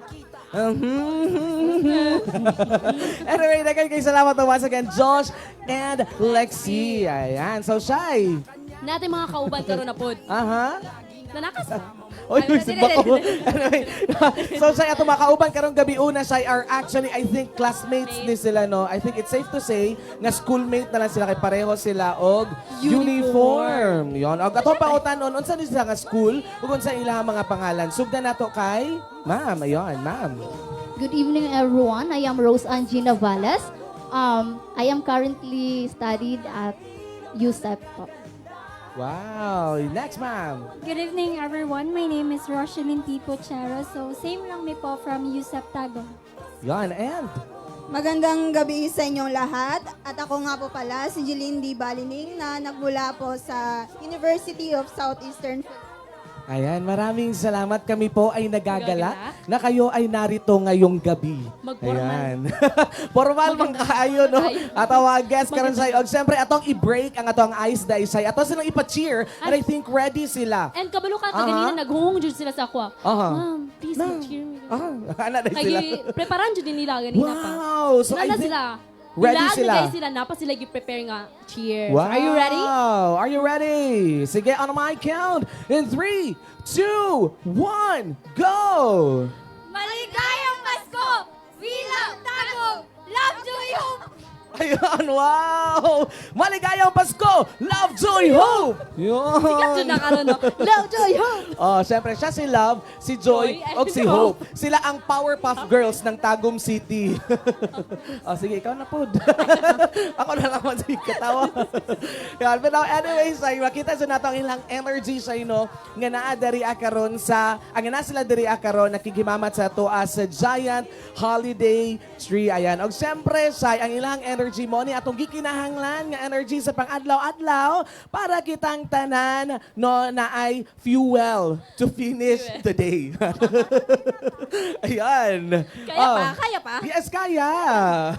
Anyway, daghang kay salamat once again, Josh and Lexi. Ayan. So, Shai. Natin mga kauban karon na pod. Aha. Nanakas ba? Oy, Ay, simba ko. Anyway, so Shai, ato makauban karong gabi una, Shai, are actually, I think, classmates ni sila, no? I think it's safe to say nga schoolmate na lang sila kay pareho sila og uniform. Yon. Og atong pangutan-on, unsa ni sila nga school ug unsa ilang mga pangalan? Sugdan nato kay Ma'am. Ayon, ma'am. Good evening, everyone. I am Rose Angie Navales. I am currently studied at USEP po. Wow. Next, ma'am. Good evening, everyone. My name is Rocheline T. Pochero. So, same lang mi po from USEP Tagum. Yon, and Magandang gabi sa inyong lahat. At ako nga po pala, si Jeline D. Balining na nagmula po sa University of Southeastern Ayan, maraming salamat. Kami po ay nagagala na kayo ay narito ngayong gabi. Magformal. Ayan. Formal man kaayo, no? At ang guest karon say, og siyempre atong i-break ang atong ice dai say. Ato silang ipa-cheer and I think ready sila. And kabalo ka, kaganina naghungong jud sila sa ako. Ma'am, please mag-cheer me. Ana na sila. Kay preparan jud din nila ganina pa. Wow! So Nana I think sila. ready Nilaan na sila. guys sila. Napa sila gi-prepare nga cheers. Wow. Are you ready? Are you ready? Sige, on my count. In 3, 2, 1, go! Maligayang Pasko! We love Tagum! Love, joy, hope! Ayun, wow! Maligayang Pasko! Love, Joy, Hope! Yun. Sikat jud na karon no. Love, joy, hope. Oh, syempre siya si Love, si Joy, Joy, o and si Hope. Sila ang Powerpuff Girls ng Tagum City. Oh, sige, ikaw na po. Ako na lang man sige, katawa. Yan, but now, anyways, ay, makita sa nato ang ilang energy sa ino nga naa diri karon sa ang nga naa sila diri karon nakikimamat sa ato as a giant holiday tree. Ayan. Og syempre, say ang ilang energy mo ni atong gikinahanglan nga energy sa pang-adlaw-adlaw para kitang tanan no na ay fuel to finish the day. Ayan. Kaya pa, Oh. kaya pa. Yes, kaya.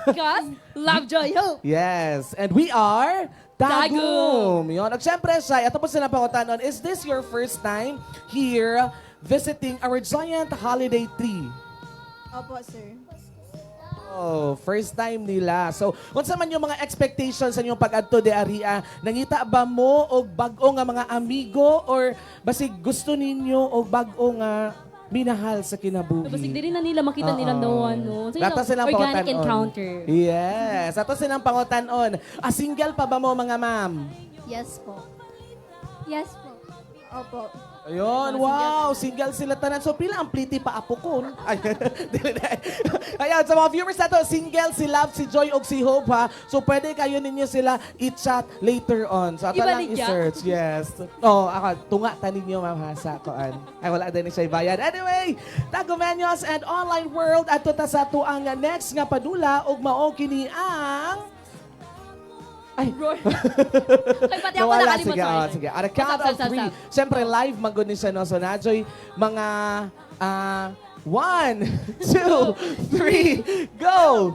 Because love, joy, hope. Yes. And we are Tagum. Tagum. Yun. At syempre, Shai, ato po sila pangutanon, is this your first time here visiting our giant holiday tree? Opo, sir. Oh, first time nila. So, unsa man yung mga expectations sa inyong pag-adto de Aria? Nangita ba mo og bag-o nga mga amigo or basig gusto ninyo og bag-o nga minahal sa kinabuhi? Basig dili na nila makita nila Oo. no one, no. So, Ato silang organic pangutan-on. encounter. Yes. Ato silang pangutan-on. Ah, single pa ba mo mga ma'am? Yes po. Yes po. Opo. Ayun, wow, single sila tanan. So pila ang pliti pa apo ko. Ay, dili na. Ayan, sa mga viewers nato, single si Love, si Joy ug si Hope ha. So pwede kayo ninyo sila i-chat later on. So ato lang Ibaligya. i-search. Yes. Oh, ako tunga ta ninyo ma'am ha sa koan. Ay wala din siya bayad. Anyway, Tagumenyos and online world adto ta sa tuang next nga padula ug mao kini ang Ay. Kay pati ako Nawala. nakalimot. Sige, Sorry, oh, sorry. sige. At a count Stop, of stop, three. stop. Siyempre, live man gud ni siya, no? So, najoy, mga one, two, three, go!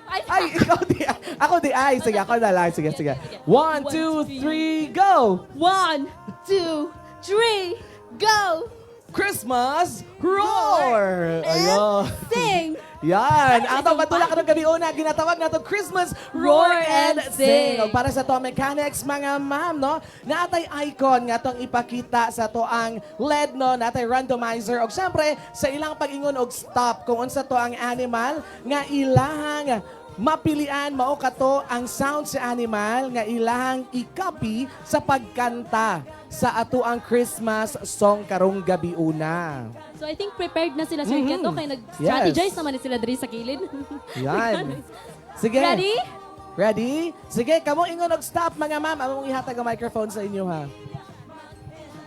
Ay, ikaw di. Ako di ay. Sige, ako na lang. Sige, sige. One, two, three, go! One, two, three, go! Christmas Roar! Ayun. Sing! Yan! Ang atong padula karong gabi una, ginatawag nato Christmas Roar and Sing. Og para sa to mechanics, mga ma'am, no? Naatay icon nga atong ipakita sa to ang LED, no? Naatay randomizer. Og syempre, sa ilang pag-ingon og stop, kung unsa to ang animal nga ilahang mapilian mao kato ang sound sa animal nga ilahang i-copy sa pagkanta sa atoang Christmas song karong gabi una. So I think prepared na sila, Sir Kent, no? Kay nag-strategize naman ni sila diri sa kilid. Yan. Sige. Ready? Ready? Sige, kamo ingon og stop, mga ma'am. Among ihatag ang microphone sa inyo ha.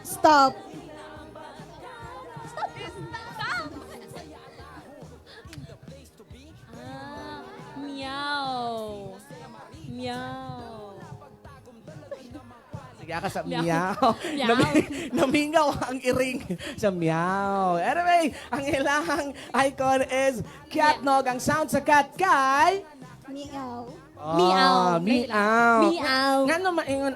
Stop. Ah, meow. Meow. Sige, aka sa Meow. meow. Meow. Namingaw ang iring sa meow. Anyway, ang ilang icon is cat nog. Ang sound sa cat kay... Meow. Ah, Meow. Meow. Meow. Nga no maingon.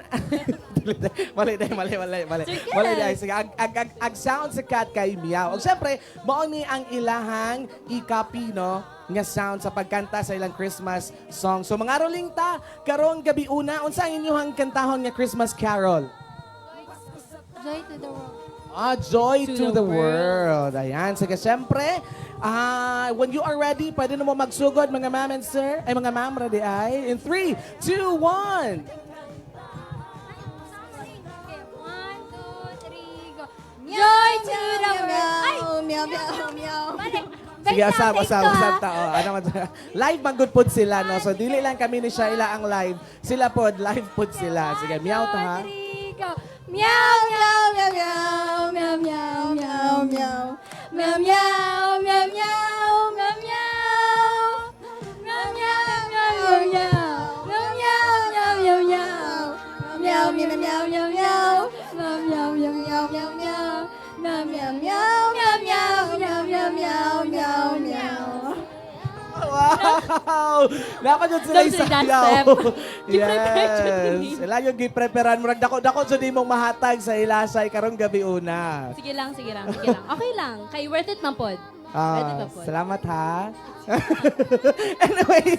Mali dahil, mali, mali, mali. Sir Ken. Mali dahil. Sige, ang sound sa cat kay meow. Og syempre, mao ni ang ilahang i-copy, no, nga sound sa pagkanta sa ilang Christmas song. So mga roling ta, karong gabi una, unsa ang inyong kantahon nga Christmas carol? Joy to the world. Ah, joy to the world. Ayan. Sige, syempre, when you are ready, pwede na mo magsugod, mga ma'am and sir. Ay, mga ma'am, ready ay. In 3, 2, 1. 1, 2, 3, go. Joy to the world. Ay! Meow, meow, meow. Sige, asab, asab, asab ta. Oh, ano man, live man good pod sila, no? So, dili lang kami ni Shaila ang live. Sila pod, live pod sila. Sige, meow ta, ha? Three, go. Meow, meow, meow, meow, meow, meow, meow, meow. Meow, meow, meow, meow, meow, meow. Meow, meow, meow, meow, meow. Meow, meow, meow, meow, meow. Meow, meow, meow, meow, meow. Meow, meow, meow, meow, meow, meow. Meow, meow, meow, meow, meow, meow, meow, meow, meow, meow. Wow! Dapat yun sila Dapat sila isayaw. dance step. Gi-prepare jud Yes. Sila yung gi-preparean. Murag dako-dako jud imong mahatag sa ilasay karong gabi una. Sige lang, sige lang, sige lang. Okay lang. Kay worth it man pod. Ah, Worth it man pod. Salamat ha. Anyway,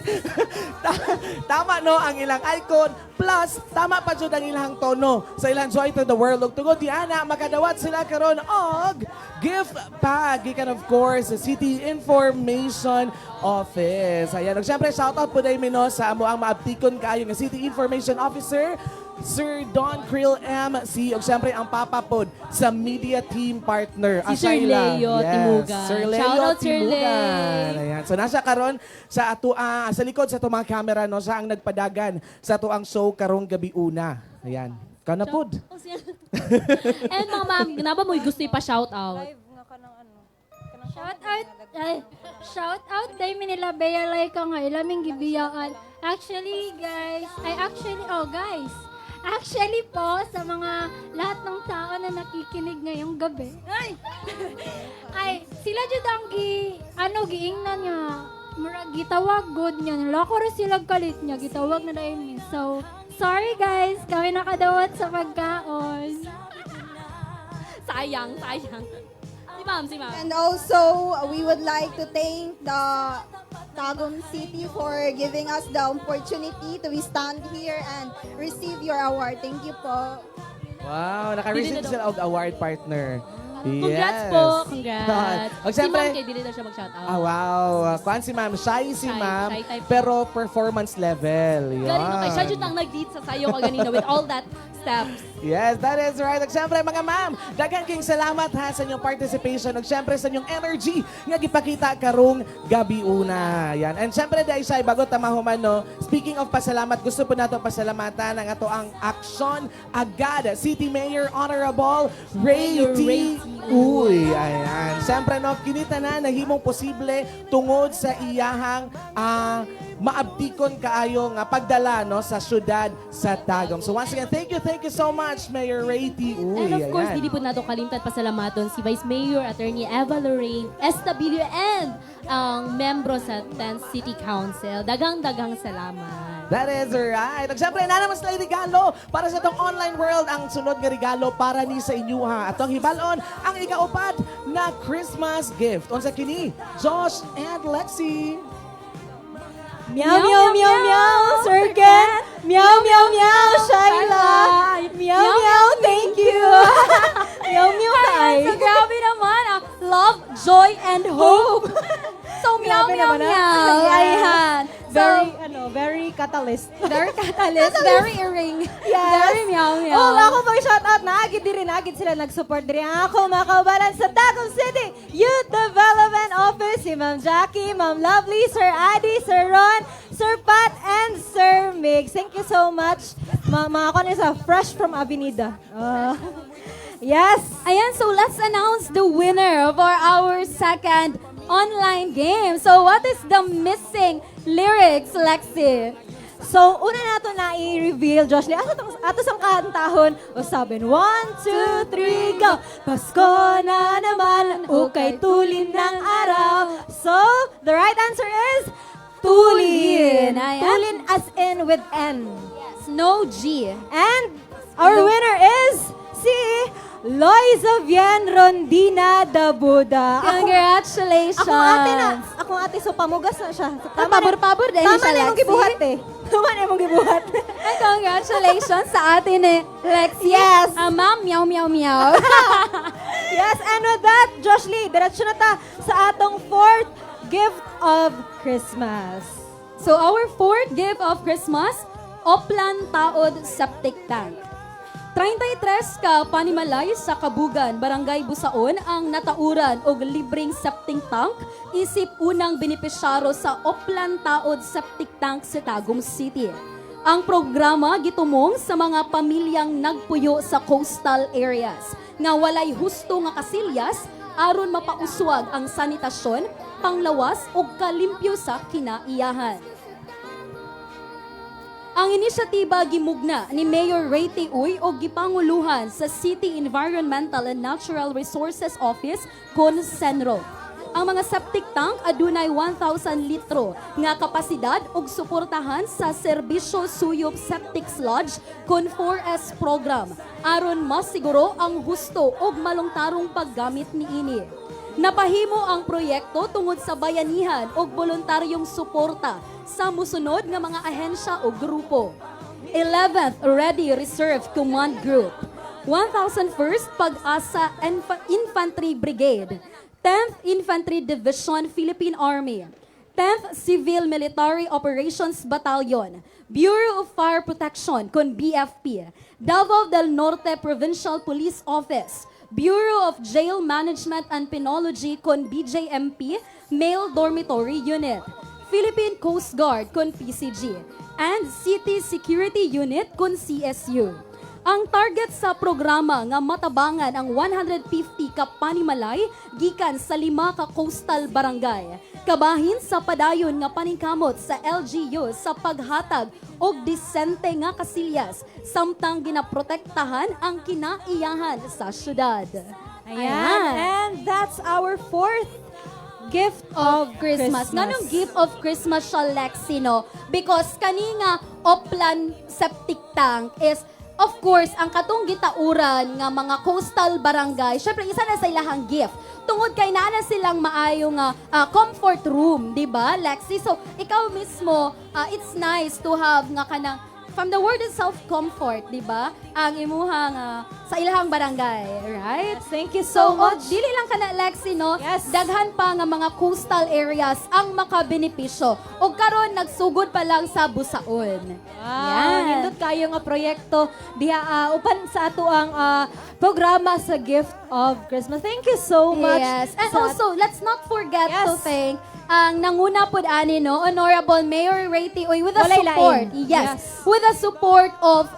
tama no ang ilang icon plus tama pa jud ang ilang tono sa ilang Joy to the World. Ug tungod diana makadawat sila karon og gift bag gikan of course sa City Information Office. Ayan, ug syempre shout out po dahil no sa amo ang maabtikon kaayo nga City Information Officer Sir Don Krill MC ug syempre ang papa pod sa media team partner, Si Sir Shaila. Leo Yes, Timugan. Sir Leo Shout out, Sir Timugan. Leo. Ayan. So nasa karon sa ato sa likod sa atong mga camera no sa ang nagpadagan sa ato ang show karong gabi una. Ayan. Ikaw na pod. Oh, and mga ma'am, naba mo gusto ipa-shout out? Shout out, ay, shout out day nila Bea Laika nga ilaming gibiyaan. Actually, guys, ay actually, oh guys, actually po sa mga lahat ng tao na nakikinig ngayong gabi. Ay, ay sila jud ang gi ano giingnan nga murag gitawag good niya. Loko ra sila kalit niya gitawag na dayon mi. So, sorry guys, kami nakadawat sa pagkaon. Sayang, sayang. Si ma'am, si ma'am. And also, we would like to thank the Tagum City for giving us the opportunity to stand here and receive your award. Thank you po. Wow, naka-receive Dili na sila og award partner. Congrats Yes. po, congrats. Og Si syempre, ma'am kay dili na siya mag-shout out. Ah, wow. Kuan si ma'am, shy si Shy, ma'am, shy type. pero performance level. Yan. Galing no kay siya jud ang nag-lead sa sayo kaganina with all that steps. Yes, that is right. At syempre, mga ma'am, daghan king salamat ha sa inyong participation at syempre sa inyong energy nga gipakita karong gabi una. Yan. And syempre, dahil siya, bago tamahuman, no, speaking of pasalamat, gusto po nato pasalamatan ang ato ang Aksyon Agad City Mayor Honorable Ray Mayor T. Ray T. Uy. Ayan. Syempre, no, kinita na nahimong posible tungod sa iyahang maabtikon kaayo nga pagdala no sa syudad sa Tagum. So once again, thank you so much, Mayor Ray T. Uy. And of course, Ayan. dili po nato kalimtan pasalamaton si Vice Mayor Attorney Eva Lorraine SW and ang membro sa 10th City Council. Daghang-daghang salamat. That is right. At syempre, na naman sila regalo para sa itong online world. Ang sunod nga regalo para ni sa inyo ha. Atong hibalon, ang ikaupat na Christmas gift. Unsa kini, Josh and Lexi. Meow, meow, meow, meow, Sir Ken. Meow, meow, meow, Shaila. Meow, meow, thank you. Meow, meow, Ayan, tayo. so grabe naman. Love, joy, and hope. So, meow, Meow, Grabe meow, naman, ah. meow. Yes. Ayan. So, Very, ano, very catalyst. Very catalyst, very ring. Yes. Very meow, meow. Oh, ako pang shout out na agid diri na agid sila nag-support diri. Ang ako mga kaubanan sa Tagum City Youth Development Office, si Ma'am Jackie, Ma'am Lovely, Sir Adi, Sir Ron, Sir Pat, and Sir Migs. Thank you so much. Mga ako sa fresh from Avenida. Yes. Ayan, so let's announce the winner for our second online game. So what is the missing lyrics, Lexi? So, una nato na i-reveal, Josh Lee. Ato, ato sang kantahon. O sabi, one, two, three, go! Pasko na naman, ukay tulin ng araw. So, the right answer is tulin. Tulin. Ayan. Tulin as in with N. Yes, no G. And our winner is si Loiza Vien Rondina Dabuda. Congratulations! Akong ate na. Akong ate, so pamugas na siya. So, tama na- Pabor-pabor dahil Tama siya, na imong Lexi. gibuhat eh. Tama na imong gibuhat. And congratulations sa atin eh, Lexi. Yes. Ah, ma'am, meow, meow, meow. Yes, and with that, Josh Lee, diretso na ta sa atong fourth gift of Christmas. So our fourth gift of Christmas, Oplan Taod Septic Tank. 33 ka panimalay sa Kabugan, Barangay Busaon ang natauran og libreng septic tank isip unang benepisyaro sa Oplan Taod Septic Tank sa Tagum City. Ang programa gitumong sa mga pamilyang nagpuyo sa coastal areas nga walay husto nga kasilyas aron mapauswag ang sanitasyon, panglawas ug kalimpyo sa kinaiyahan. Ang inisyatiba gimugna ni Mayor Ray T. Uy og gipanguluhan sa City Environmental and Natural Resources Office kon CENRO. Ang mga septic tank adunay 1,000 litro nga kapasidad ug suportahan sa Serbisyo Suyop Septic Sludge kon 4S program aron masiguro ang husto ug malungtarong paggamit niini. Napahimo ang proyekto tungod sa bayanihan ug voluntaryong suporta sa musunod nga mga ahensya o grupo. 11th Ready Reserve Command Group, 1001st Pag-asa Infantry Brigade, 10th Infantry Division Philippine Army, 10th Civil Military Operations Battalion, Bureau of Fire Protection kon BFP, Davao del Norte Provincial Police Office, Bureau of Jail Management and Penology kon BJMP, Male Dormitory Unit, Philippine Coast Guard kon PCG, and City Security Unit kon CSU. Ang target sa programa nga matabangan ang 150 ka panimalay gikan sa lima ka coastal barangay. Kabahin sa padayon nga paningkamot sa LGU sa paghatag og disente nga kasilyas samtang ginaprotektahan ang kinaiyahan sa syudad. Ayan. And that's our fourth gift of Christmas. Christmas. Nganong gift of Christmas siya, Lexi, no? Because kani nga Oplan septic tank is, of course, ang katong gitauran nga mga coastal barangay, syempre isa na sa ilahang gift. Tungod kay naa na silang maayo nga comfort room, di ba, Lexi? So, ikaw mismo, it's nice to have nga kanang from the word itself, comfort, di ba? Ang imuhang sa ilahang barangay, right? Yes, thank you so So, much. Oh, dili lang kana Lexi, no? Yes. Daghan pa nga mga coastal areas ang makabenepisyo. Og karon nagsugod pa lang sa Busaon. Wow, Yan. nindot kayo nga proyekto diha upan sa ato ang programa sa Gift of Christmas. Thank you so much. Yes. And also, let's not forget to thank ang nanguna pod ani, no, Honorable Mayor Ray T. Uy, with the Walay support. lain. Yes. Yes. With the support of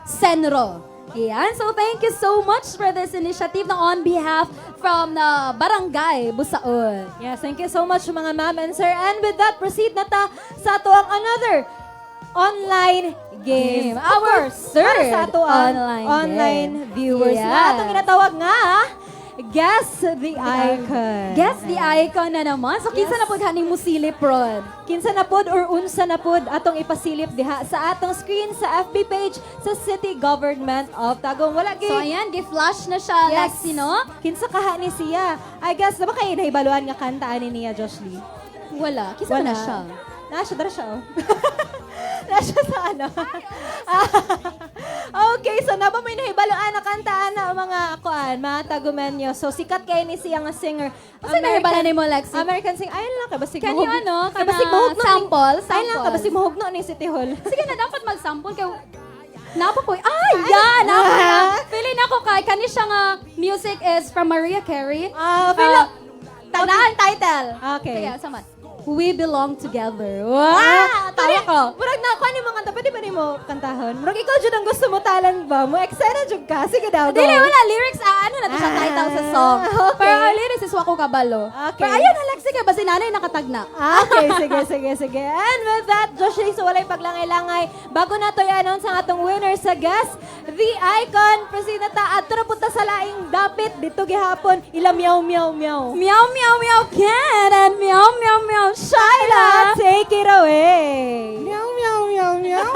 CENRO. Ayan. So thank you so much for this initiative na on behalf from the Barangay Busaon. Yes, thank you so much, mga ma'am and sir. And with that, proceed na ta sa ato ang another online game. Game. Of Our course, third para sa ato ang online online game. viewers. Yes. Na atong ginatawag nga, Guess the Icon. Guess the icon na naman. So, kinsa na pod haning musilip ron? Kinsa na pod or unsa na pod atong ipasilip diha sa atong screen sa FB page sa City Government of Tagum. Wala So, ayan, gi-flash na siya, Yes. Lexi, no? Kinsa kaha ni siya? I guess, na ba kayo nahibaluan nga kanta ani niya, Josh Lee? Wala. Kinsa na siya? Na siya, dara siya, oh. Na siya sa ano. Okay, so naa ba moy nahibaloan na kantaan na mga kuan, mga Tagumenyo. So sikat kay ni siya nga singer. Unsa nahibalo nimo, Lexi? American singer. Ayun lang kay basig Can you ano, Kay basig kana mahugno ni- sample, Ayun lang kay sample. basig mahugno ni City Hall. Sige na, dapat mag-sample kay Napa ko. Ay, yeah, napa na. Feeling ako kay kani siya nga music is from Mariah Carey. Ah, feel Tanan title. Okay. Sige, sama. We Belong Together. Wow! Ah, Tawa ko. Murag na kuan yung mga kanta, pwede ba nimo kantahon? Murag ikaw jud ang gusto mo talan ba? Mo excited jud ka. Sige daw. go. Dili, wala. Lyrics, ano na to siya title sa song. Okay. Pero ang lyrics is wako kabalo. Okay. Pero ayun, Alexi, kay basi nanay nakatagna. Okay, sige, sige, sige. And with that, Joshua, so walay paglangay-langay. Bago na to i-announce ang atong winner sa guest, the icon. Proceed na ta. Adto na punta sa laing dapit. Dito gihapon. Ila meow, meow, meow. Meow, meow, meow, Ken, and meow, meow, meow, Shaila. Take it away. Meow, meow, meow, meow.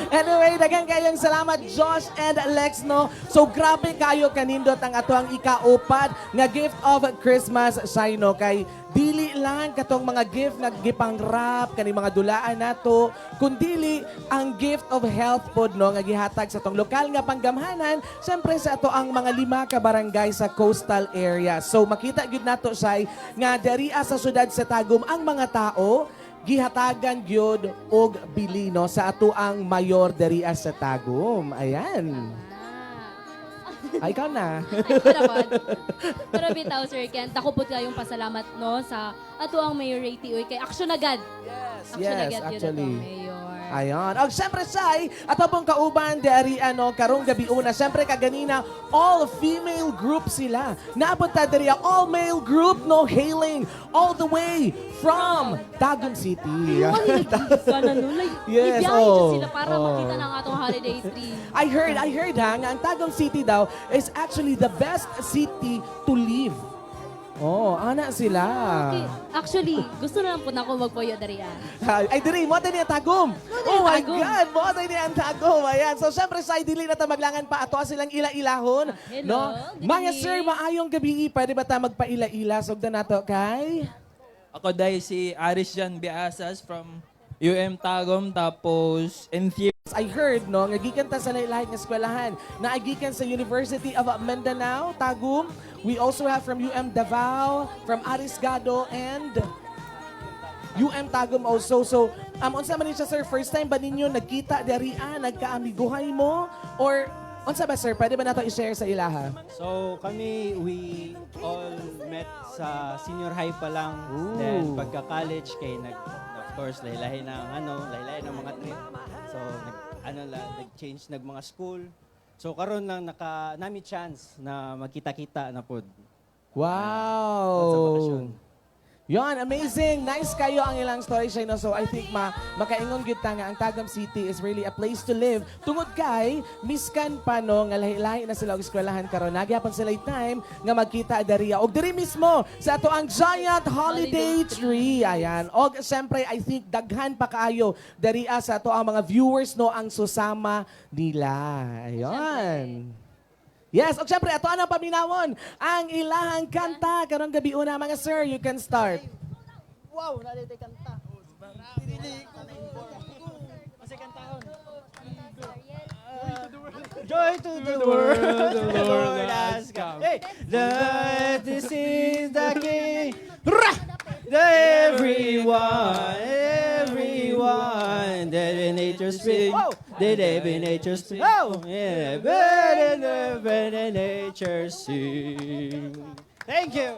Anyway, daghan kayong salamat, Josh and Lex, no? So, grabe kayo kanindot ang ato ang ikaupat nga gift of Christmas, Shai, no? Kay dili lang katong mga gift nga gipang-wrap, kani mga dulaan nato, kundili ang gift of health pod, no, nga gihatag sa atong lokal nga panggamhanan, syempre sa ato ang mga lima ka barangay sa coastal area. So, makita gyud nato, Shai, nga diriya sa syudad sa Tagum ang mga tao gihatagan gyud og bilino sa ato ang mayor diriya sa Tagum. Ayan. Ay, ikaw na. Pero bitaw, Sir Ken, ako po kayong pasalamat no sa ato ang Mayor Ray T. Uy kay action agad. Yes, action Yes, agad yun actually. ato ang Mayor. Ayan. Og syempre, Sai, ato pong kauban dari ano, karong gabi una. Syempre, kaganina, all female group sila. Naabot ta diri all male group, no, hailing all the way from Tagum City. Sana no, like, Yes, ibiyahe dyan oh, sila para oh. makita ng atong holiday tree. I heard ha, nga ang Tagum City daw is actually the best city to live. Oh, ana sila. Okay. Actually, gusto na lang po na ako magpuyo diri ah. Ay, diri, mo ni ang Tagum. Oh my Tagum. God, mo ni ang Tagum. Ayan. So, syempre, sa dili na ta maglangan pa ato silang ila-ilahon. Hello, No? good Mga evening. sir, maayong gabi. Pwede ba ta magpaila-ila? Sugdan nato kay? Ako dahil si Aris Jan Biasas from UM Tagum, tapos NC. I heard, no, nga gikan ta sa lahi-lahi nga eskwelahan. Naagikan sa University of Mindanao, Tagum. We also have from UM Davao, from Arisgado, and UM Tagum also. So, unsa man ni siya, sir, first time ba ninyo nagkita diri ah, nagkaamiguhay mo? Or, unsa ba, sir? Pwede ba nato i-share sa ilaha? So kami, we all met sa senior high pa lang. Then pagka-college, kay nag, of course, lahi-lahi na ang ano, lahi-lahi ng mga trip. So nag, ano la, nag-change nag mga school. So karon lang naka nami chance na magkita-kita na pod. Wow! Sa bakasyon. Yon, amazing. Nice kayo ang ilang story siya. No? So I think makaingon gyud ta nga ang Tagum City is really a place to live. Tungod kay miskan pa no nga lahi-lahi na sila og eskwelahan karon. Nagyapon sila time nga magkita dariya og diri mismo sa ato ang giant holiday tree. Ayan. Og syempre I think daghan pa kaayo dariya sa ato ang mga viewers no ang susama nila. Ayan. Yes, og syempre ato ang paminawon ang ilahang kanta karong gabi una, mga sir, you can start. Wow, nalite kanta. Kasi kantahon. Joy to the world, the Lord has come. Hey, this is the King. Rah! The everyone, everyone, the nature speak. The every nature speak. Oh, yeah, the nature sing. Thank you.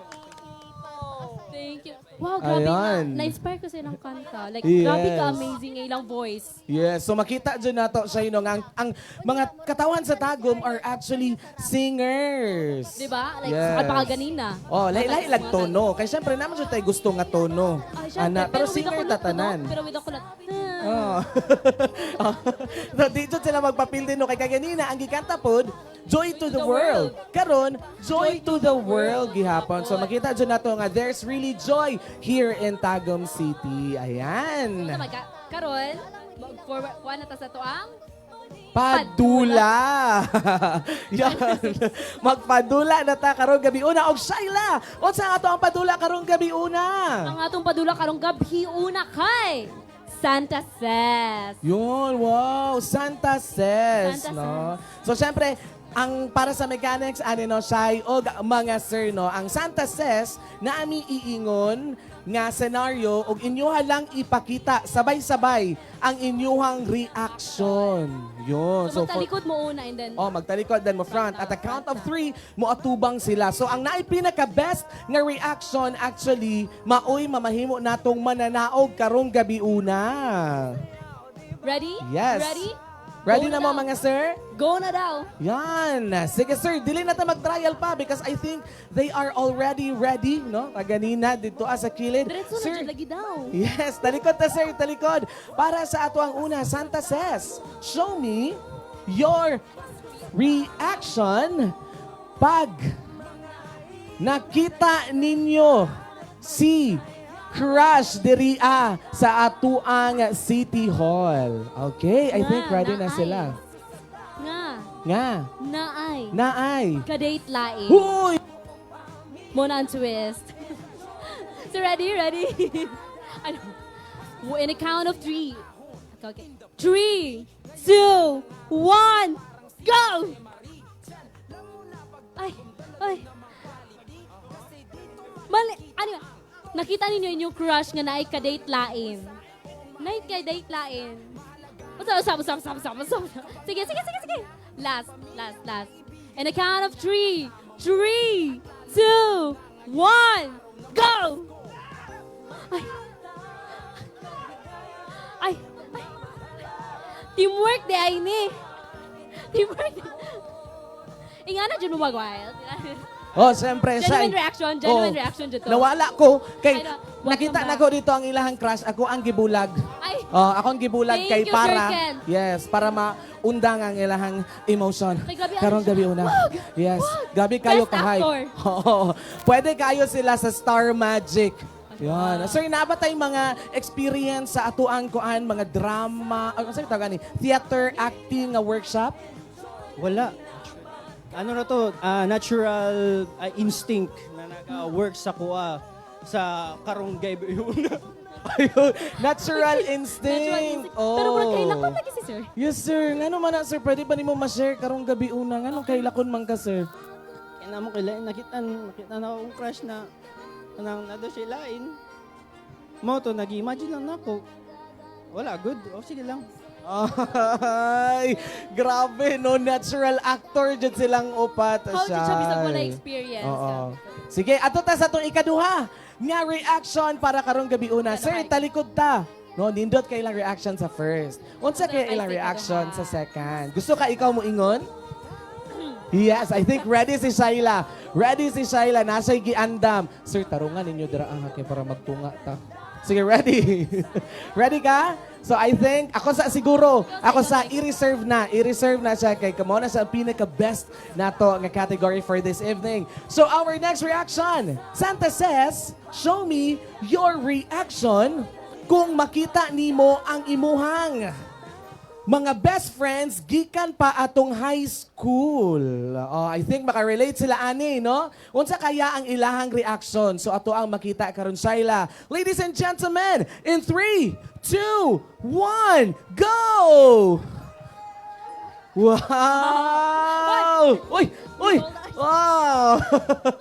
Thank you. Wow, grabe na. Ayan. Na-inspire ko silang kanta. Like, Yes. grabe ka amazing ang ilang voice. Yes, so makita dyan nato siya no, nga ang mga katawan sa Tagum are actually singers. Di ba? Like, Yes. yes. pa ganina. Oh, lahi-lahi lag tono. Kay syempre naman jud tayo gusto nga tono. Ay, syempre, Ana, pero with singer the kulot, tatanan. no? Pero with the kulot. Oh. So, di jud sila magpapil din no kay kaganina ang gikanta pod Joy to the World. Karon, Joy to the World gihapon. So makita jud nato nga there's really joy here in Tagum City. Ayan. So, karon, forward, kuha na ta sa tuang. Padula. Yan. Magpadula na ta karong gabi una og Shaila. Unsa nga to ang padula karong gabi una? Ang atong padula karong gabi una kay Santa Says. Yun, wow! Santa Says, Santa no? So, syempre, ang para sa mechanics, ano no, Shai, o mga sir, no, ang Santa Says na ami iingon nga senaryo og inyuha lang ipakita sabay-sabay ang inyuhang reaction. Yun. So, magtalikod mo una and then Oh, magtalikod then mo front. At the count of three, mo atubang sila. So ang naay pinaka best nga reaction actually, maoy mamahimo natong mananaog karong gabi una. Ready? Yes. Ready? Ready Go na mo daw. mga sir? Go na daw. Yan. Sige sir, dili na ta mag-trial pa because I think they are already ready, no? Kaganina dito sa kilid. Diretso na Sir, jud lagi daw. yes, talikod ta sir, talikod. Para sa ato ang una, Santa Says, show me your reaction pag nakita ninyo si Crush diria sa atuang City Hall. Okay, I think Nga, ready na naay. sila. Nga. Nga. Naay. Naay. Kadate lain. Huy! Mo na ang twist. So ready, ready? Ano? In a count of three. Okay. Three, two, one, go! Ay, ay. Mali, ano yun? Nakita ninyo inyong crush nga naay kadate lain. Naay kadate lain. Usap, usap, usap, usap, usap, usap. Sige, sige, sige, sige. Last, last, last. In a count of three, three, two, one, go! Ay. Ay, ay. Teamwork diay ni. Teamwork. Ingana jud mo mag-wild. Oh, siyempre, Genuine Shai. reaction, genuine Oh, reaction jud to. Nawala ko. Kay, Ay, nakita welcome na ko dito ang ilahang crush. Ako ang gibulag. Ay. Oh, ako ang gibulag Thank kay you, para. Sir Ken. Yes, para maundang ang ilahang emotion. Ay, grabe, ano Karong siya? gabi una. Wag! Yes. Gabi kayo Best kahay. actor. Oo. Pwede kayo sila sa Star Magic. Yan. Sir, naa ba tayong mga experience sa atuang kuan, mga drama, ano sa tawag ani? Theater acting nga workshop? Wala. Ano na to? Natural instinct na nag-work sa kuha sa karong gabi una. Ayun, natural instinct. Oh. Pero murag kay lakon lagi si sir. Yes, sir. Ngano man na, sir? Pwede ba nimo ma-share karong gabi una? Nganong kay lakon man ka, sir? Kaya na mo kailan nakita nakita na akong crush na nang nado siya lain. Mo to nag-imagine lang nako. Wala good. O sige lang. Ay, grabe, no? Natural actor jud silang upat. How did siya bisag wala Shay. experience? Oo. Sige, ato ta sa atong ikaduha nga reaction para karong gabi una. Sir, talikod ta. No, nindot kay ilang reaction sa first. Unsa kay ilang reaction sa second? Gusto ka ikaw mo ingon? Yes, I think ready si Shaila. Ready si Shaila. Nasa giandam. Sir, tarungan ninyo dira ah, kay para magtunga ta. Sige, ready? Ready ka? So I think, ako sa siguro, ako sa i-reserve na. I-reserve na siya kay kamo na sa pinaka-best nato nga category for this evening. So our next reaction, Santa Says, show me your reaction kung makita nimo ang imuhang mga best friends gikan pa atong high school. Oh, I think makarelate sila ani, no? Unsa kaya ang ilahang reaction? So ato ang makita karon Shaila. Ladies and gentlemen, in 3, 2, 1, go! Wow! Uy! Uy! Wow!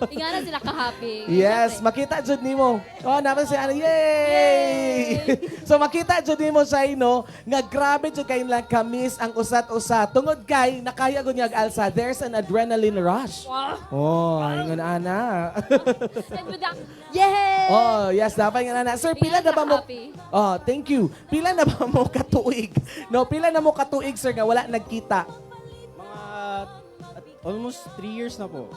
Ingana sila ka-happy. Yes, makita jud nimo. Oh, naman si ano, yay! So makita jud nimo siya no, nga grabe jud kay lang kamis ang usat-usa. Tungod kay nakaya gud niya alsa, there's an adrenaline rush. Wow. Oh, ingon ana. And with that, yay! Oh, yes, dapat nga ana. Sir, pila na ba mo? Happy. Oh, thank you. Pila na ba mo katuig? No, pila na mo katuig sir nga wala nagkita? Mga almost 3 years na po.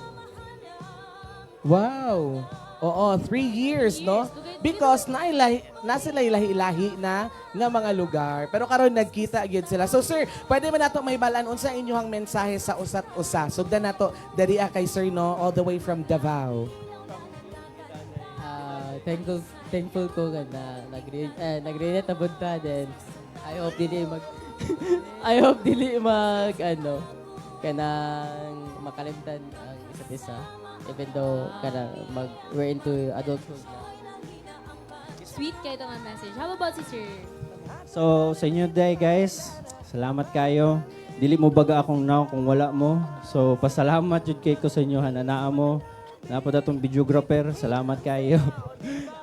Wow. Oo, 3 years, no? Because nailahi, nasa lahi-lahi na nga mga lugar. Pero karon nagkita gyud sila. So sir, pwede man nato may balan unsa inyong mensahe sa usat usa. Sugdan nato diri kay sir no, all the way from Davao. Ah, thankful thankful ko nga na nag-relate na punta then I hope dili mag ano kanang makalimtan ang isa't isa even though kanang mag we're into adulthood na. Sweet kay nga message. How about si sir? So, sa inyo day guys, salamat kayo. Dili mo baga akong nawong kung wala mo. So, pasalamat jud kay ko sa inyo hananaa mo. Naa pod atong videographer, salamat kayo.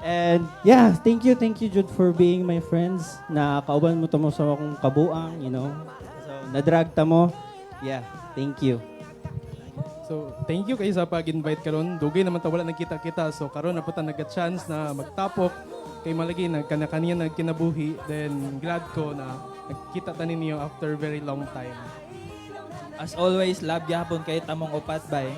And yeah, thank you jud for being my friends. Na kauban mo to mo sa akong kabuang. So, nadrag ta mo. Yeah, thank you. So, thank you kayo sa pag-invite karon. Dugay naman ta wala nagkita-kita. So, karon na po ta nagka-chance na magtapok kay malagi nagkana-kaniya nagkinabuhi. Then, glad ko na nagkita ta ninyo after very long time. As always, love gyapon kay tamong upat, bye.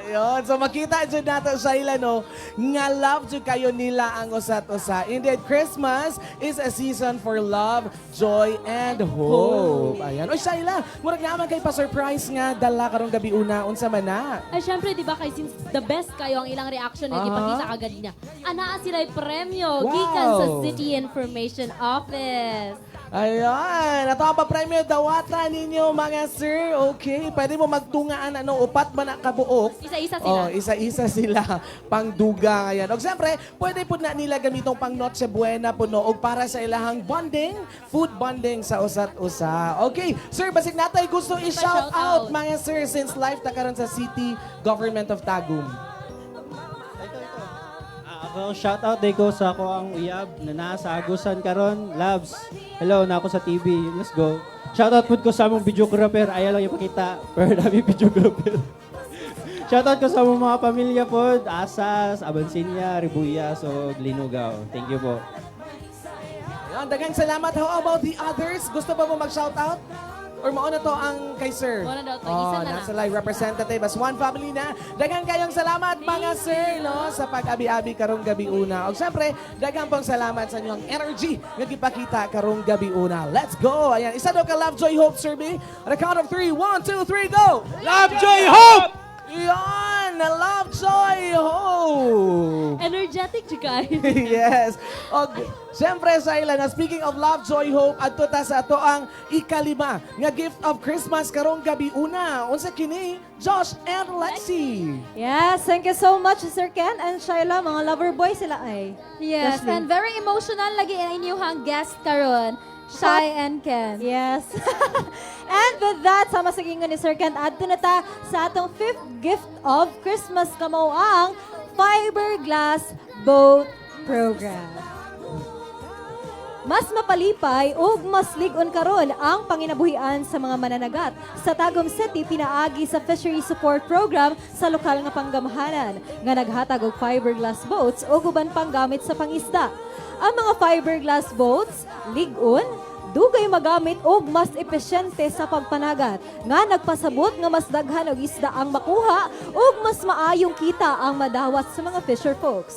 Ayun. So makita jud nato sa ila, no, nga love jud kayo nila ang usat usa. Indeed, Christmas is a season for love, joy and hope. Ayan. Oy Shaila, murag naman kay pa-surprise nga dala karong gabi una, unsa man na? Ay, syempre, di ba, kay since the best kayo ang ilang reaction na ipakita kaganina. Anaa sila'y premyo gikan sa City Information Office. Ayan. Ato ang pa-premyo dawata ninyo, mga sir. Okay. Pwede mo magtungaan ano, upat man na kabuok. Isa-isa sila. Oh, isa-isa sila pangduga. Ayan. Og siyempre, pwede po na nila gamitong pang Noche Buena po no, og para sa ilahang bonding, food bonding sa usat usa. Okay, sir, basig natay gusto i-shout Pa-shout out out. mga sir since live ta karon sa City Government of Tagum. Ah, ako, shout out day ko sa ako ang uyab na nasa Agusan karon. Labs. Hello, na ako sa TV. Let's go. Shout out pud ko sa among videographer. Ayaw lang ipakita. Pero dami videographer. Shout out ko sa among mga pamilya pod, Asas, Abansinya, Ribuyas, o Linugaw. Thank you po. Ayan, daghang salamat. How about the others? Gusto ba mo mag-shout out? Or mao na to ang kay sir? Mao na daw to. Oh, Isa na nasa lang. live representative as one family na. Daghang kayong salamat, mga sir, no, sa pag-abi-abi karong gabi una. Og syempre, daghang pong salamat sa inyong energy nga gipakita karong gabi una. Let's go! Ayan, isa daw ka Love, Joy, Hope survey. On the count of three. One, two, three, go! Love, Joy, Hope! Yan! Love, Joy, Hope! Energetic jud kayo. Yes. Og siyempre sa ila na speaking of love, joy, hope, adto ta sa ato ang ikalima nga gift of Christmas karong gabi una. Unsa kini? Josh and Lexi. Yes, thank you so much, Sir Ken and Shaila. Mga lover boy sila ay. Yes, Ashley. and very emotional lagi ang inyong guest karon, Shai and Ken. Yes. And with that, sama sa gingon ni Sir Ken, adto na ta sa atong fifth gift of Christmas kamao ang fiberglass boat program. Mas mapalipay ug mas lig-on karon ang panginabuhian sa mga mananagat sa Tagum City pinaagi sa Fishery Support Program sa lokal nga panggamhanan nga naghatag og fiberglass boats ug uban pang gamit sa pangisda. Ang mga fiberglass boats lig-on, dugay magamit og mas epesyente sa pagpanagat nga nagpasabot nga mas daghan og isda ang makuha ug mas maayong kita ang madawat sa mga fisher folks.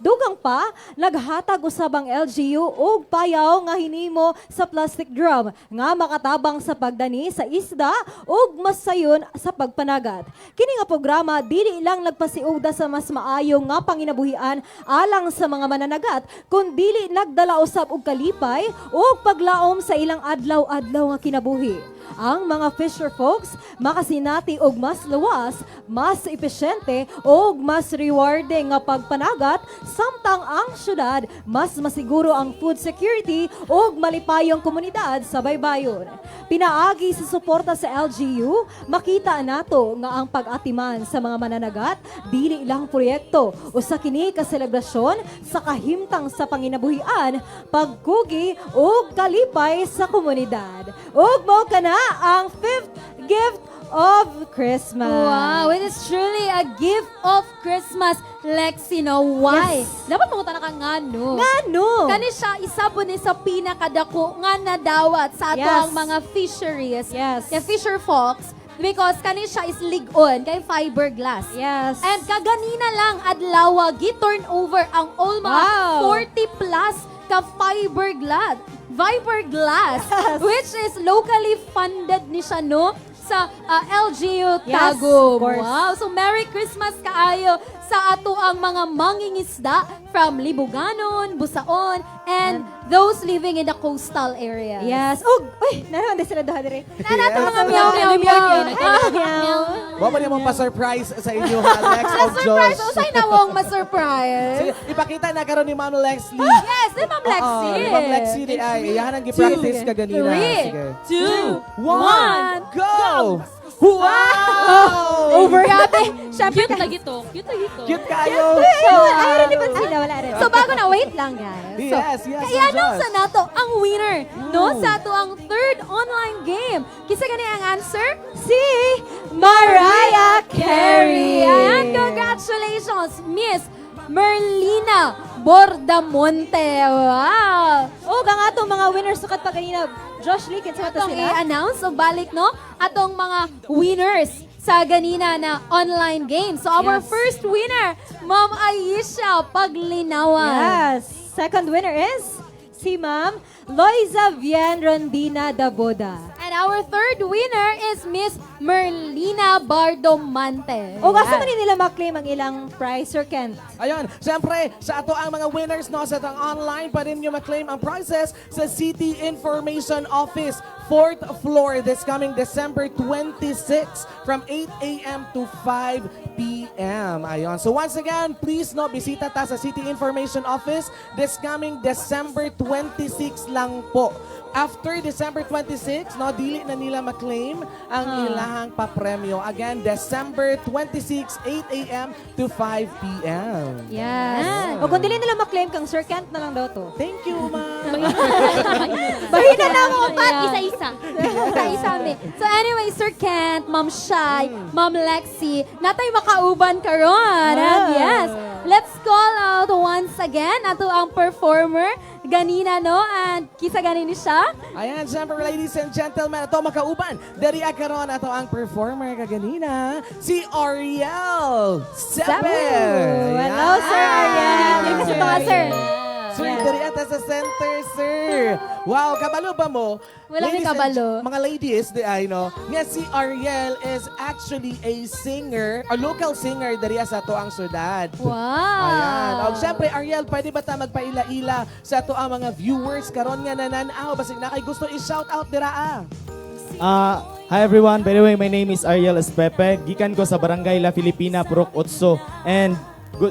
Dugang pa, naghatag usab ang LGU og payaw nga hinimo sa plastic drum nga makatabang sa pagdani sa isda ug mas sayon sa pagpanagat. Kini nga programa dili lang nagpasiugda sa mas maayo nga panginabuhian alang sa mga mananagat kun dili nagdala usab og kalipay ug paglaom sa ilang adlaw-adlaw nga kinabuhi. Ang mga fisher folks makasinati og mas luwas, mas epesyente ug mas rewarding nga pagpanagat, samtang ang syudad mas masiguro ang food security ug malipayong komunidad sa baybayon. Pinaagi sa suporta sa LGU, makita nato nga ang pag-atiman sa mga mananagat dili lang proyekto, usa kini ka selebrasyon sa kahimtang sa panginabuhian, pagkugi ug kalipay sa komunidad. Ug mao kana ang fifth gift of Christmas. Wow, it is truly a gift of Christmas. Lexi, no? Why? Yes. Dapat mangutana ka ngano. Ngano? Kani siya, isa po ni sa pinakadako nga nadawat sa ato ang mga fisheries. Kay fisher folks. Because kani siya is lig-on, kay fiberglass. And kaganina lang, adlaw, gi-turn over ang all mga 40 plus ka fiberglass. Fiberglass, which is locally funded ni siya, no? Sa LGU Yes, Tagum. of course. Wow. So Merry Christmas kaayo sa ato ang mga mangingisda from Libuganon, Busaon, and the those living in the coastal areas. Yes. Oh, uy, naroon din sila duha dire. Nanato mga meow, meow, meow. Meow, meow. Wa pa mo pa-surprise sa inyo, ha, Lex of Ma-surprise. Josh. Usay na wong ma-surprise. Sige, ipakita na karon ni Ma'am Lexie. Yes, ni Ma'am Lexie. Oo, ni Ma'am Lexie di ay iyahan ang gi-practice Two, kaganina. three, Sige. two, one, one, go! Wow! Over. Grabe. Syempre, Cute lagi to. Cute lagi to. Cute kayo. So, Ay, rin ba sila? Wala rin. So bago na, wait lang guys. So, Yes, kaya Ma'am announce Josh. na nato ang winner, no, sa ato ang third online game. Kinsa gani ang answer? Si Mariah Carey. Ayan, congratulations, Miss Merlina Bordamonte. Wow! Oh, gang atong mga winners sukat pa kanina. Josh Lee, kinsa man to Atong sila? i-announce o balik, no, atong mga winners sa ganina na online game. So our first winner, Ma'am Aisha Paglinawan. Yes. Second winner is si Ma'am Loiza Vien Rondina Daboda. And our third winner is Miss Merlina Bardomante. O, asa man ni nila ma-claim ang ilang prize, Sir Kent? Ayun, siyempre, sa ato ang mga winners, no, sa atong online, pa rin nyo ma-claim ang prizes sa City Information Office, 4th floor, this coming December 26 from 8 a.m. to 5 p.m. Ayun. So once again, please, no, bisita ta sa City Information Office this coming December 26 lang po. After December 26, no, dili na nila ma-claim ang ilahang papremyo. Again, December 26, 8 a.m. to 5 p.m. Yes. O kung dili nila ma-claim kang Sir Kent na lang daw to. Thank you, ma'am. Bahina na ako, Pat. Isa-isa. Isa-isa mi. So anyway, Sir Kent, Ma'am Shai, Ma'am Lexi, natay makauban karon. And yes, let's call out once again ato ang performer ganina, no, and kinsa gani ni siya. Ayan, siyempre, ladies and gentlemen, ato makauban. Diri karon ato ang performer kaganina, si Ariel Sepe. Hello, Sir Ariel. Thank you sa mga, sir. Sir, diri ata sa center, sir. Wow, kabalo ba mo? Wala mi Ladies and kabalo. mga ladies, di ay no, nga si Ariel is actually a singer, a local singer diri sa ato ang syudad. Wow. Ayan. O, syempre, Ariel, pwede ba ta magpaila-ila sa ato ang mga viewers karon nga nananaw basig na kay gusto i-shout out dira ah. Hi everyone. By the way, my name is Ariel Espepe. Gikan ko sa Barangay La Filipina, Purok Otso. And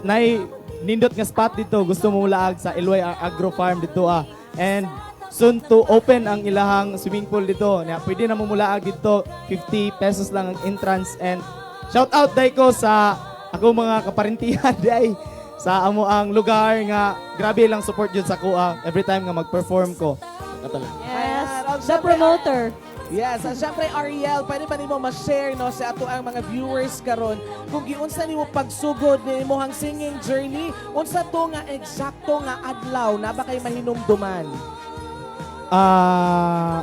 nay nindot nga spot dito. Gusto mo laag sa Ilway Agro Farm dito ah. And soon to open ang ilahang swimming pool dito. Na pwede na mo mulaag dito. 50 pesos lang ang entrance and shout out dai ko sa ako mga kaparintihan dai sa amo ang lugar nga grabe lang support jud sa kuha every time nga mag-perform ko. Kato lang. Yes. Ayan. O, The syempre, promoter. Yes, at syempre Ariel, pwede ba nimo ma-share, no, sa ato ang mga viewers karon kung giunsa nimo pagsugod ni imong singing journey, unsa to nga eksakto nga adlaw na ba kay mahinumduman?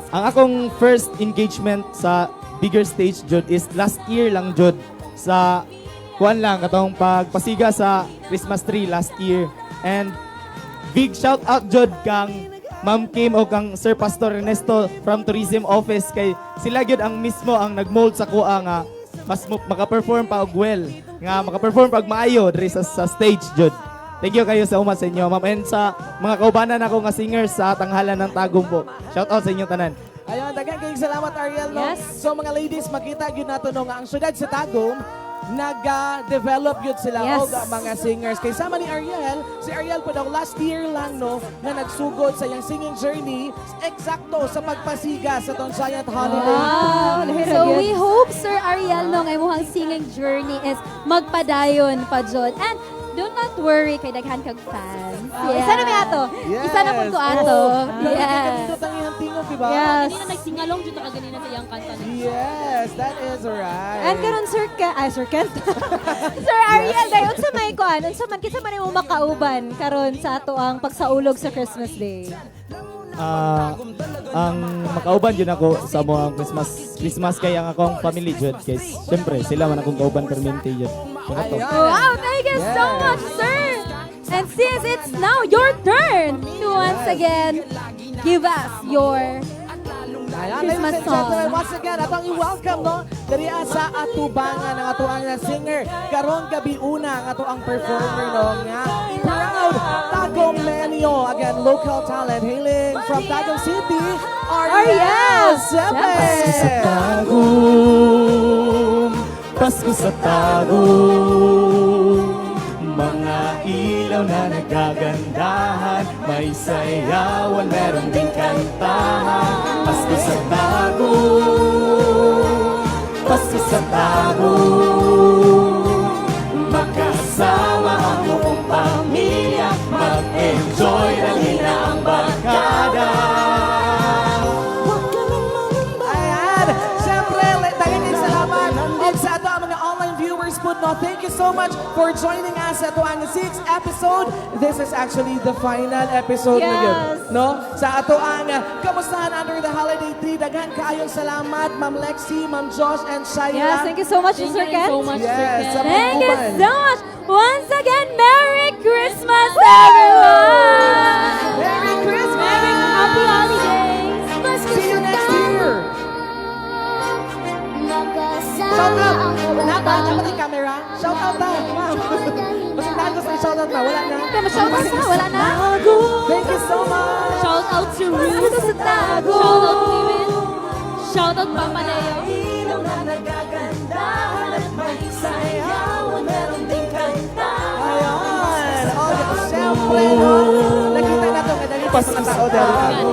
Ang akong first engagement sa bigger stage jud is last year lang jud sa kuan lang katong pagpasiga sa Christmas tree last year. And big shout out jud kang Ma'am Kim o kang Sir Pastor Ernesto from Tourism Office kay sila gyud ang mismo ang nagmold sa kuha nga mas maka-perform pa og well nga maka-perform pa og maayo diri sa stage jud. Thank you kayo sa umat sa inyo, ma'am. And sa mga kaubanan ako nga singers sa Tanghalan ng Tagum po. Shout out sa inyo tanan. Ayun, daghan kayong salamat Ariel, no. Yes. So mga ladies, makita gyud nato, no, nga ang syudad sa Tagum naga-develop yun sila og ang mga singers. Kay sama ni Ariel, si Ariel po daw last year lang, no, na nagsugod sa iyang singing journey eksakto sa pagpasiga sa tong Giant Holiday. Wow. Lahi ra So gyud. we hope, Sir Ariel, no, nga imong singing journey is magpadayon pa jud. And do not worry kay daghan kag fans. Wow. Isa na may ato. Isa na pud ko ato. Oh, yes. Yes. Kanindot ang iyang tingog, di ba? Yes. Ganina nagsingalong jud ka ganina sa iyang kanta. Yes, that is right. And karon Sir Ken, ay Sir Kent. Sir Ariel, dahil unsa may kuan, unsa man kinsa man imong makauban karon sa ato ang pagsaulog sa Christmas Day? Ang makauban jud ako sa mo ang Christmas Christmas kay ang akong family jud guys. Syempre sila man akong kauban permente jud. Kato. Wow, thank you so much, sir. And since it's now your turn to once again give us your Ayan, Christmas ladies and gentlemen, song. Once again, atong i-welcome, no? Diri sa atubangan ang atoang singer. Karon gabi una ang atoang performer, no? Nga proud Tagomenyo. Again, local talent hailing from Tagum City, Ariel Ariel Sebes. Pasko sa Tagum, Pasko sa Tagum. Mga ilaw na nagagandahan, may sayawan, meron ding kantahan. Pasko sa Tagum, Pasko sa Tagum. Magkasama ang buong pamilya, mag-enjoy, dali na ang barkada. Ayan! Siyempre, daghang salamat. Og sa ato ang mga online viewers po, no, thank you so much for joining us sa ato ang sixth episode. This is actually the final episode na yun. Yes. No? Sa ato ang Kamustahan Under the Holiday Tree. Daghan kaayong salamat, Ma'am Lexi, Ma'am Josh, and Shaila. Yes, thank you so much, Thank Sir you Ken. so much, Sir Yes, Ken. sa Thank you pag-uban. so much. Once again, Merry Christmas, everyone! Merry Christmas! Merry Happy Holidays! See you next year! Shout out! Napa, dapat yung camera. Shout out ta, ma'am. Basta tayo sa shout out na, wala na. Shout out na, wala na. Thank you so much! Shout out to Ruth. Pasko sa Tagum. Shout out Clement. Shout out Papa Leo. Ilaw na nagagandahan at may sayawan, meron ding kantahan. Ayan! Oh, siyempre, no? Nakita na ito, kadali pa mga tao dahil.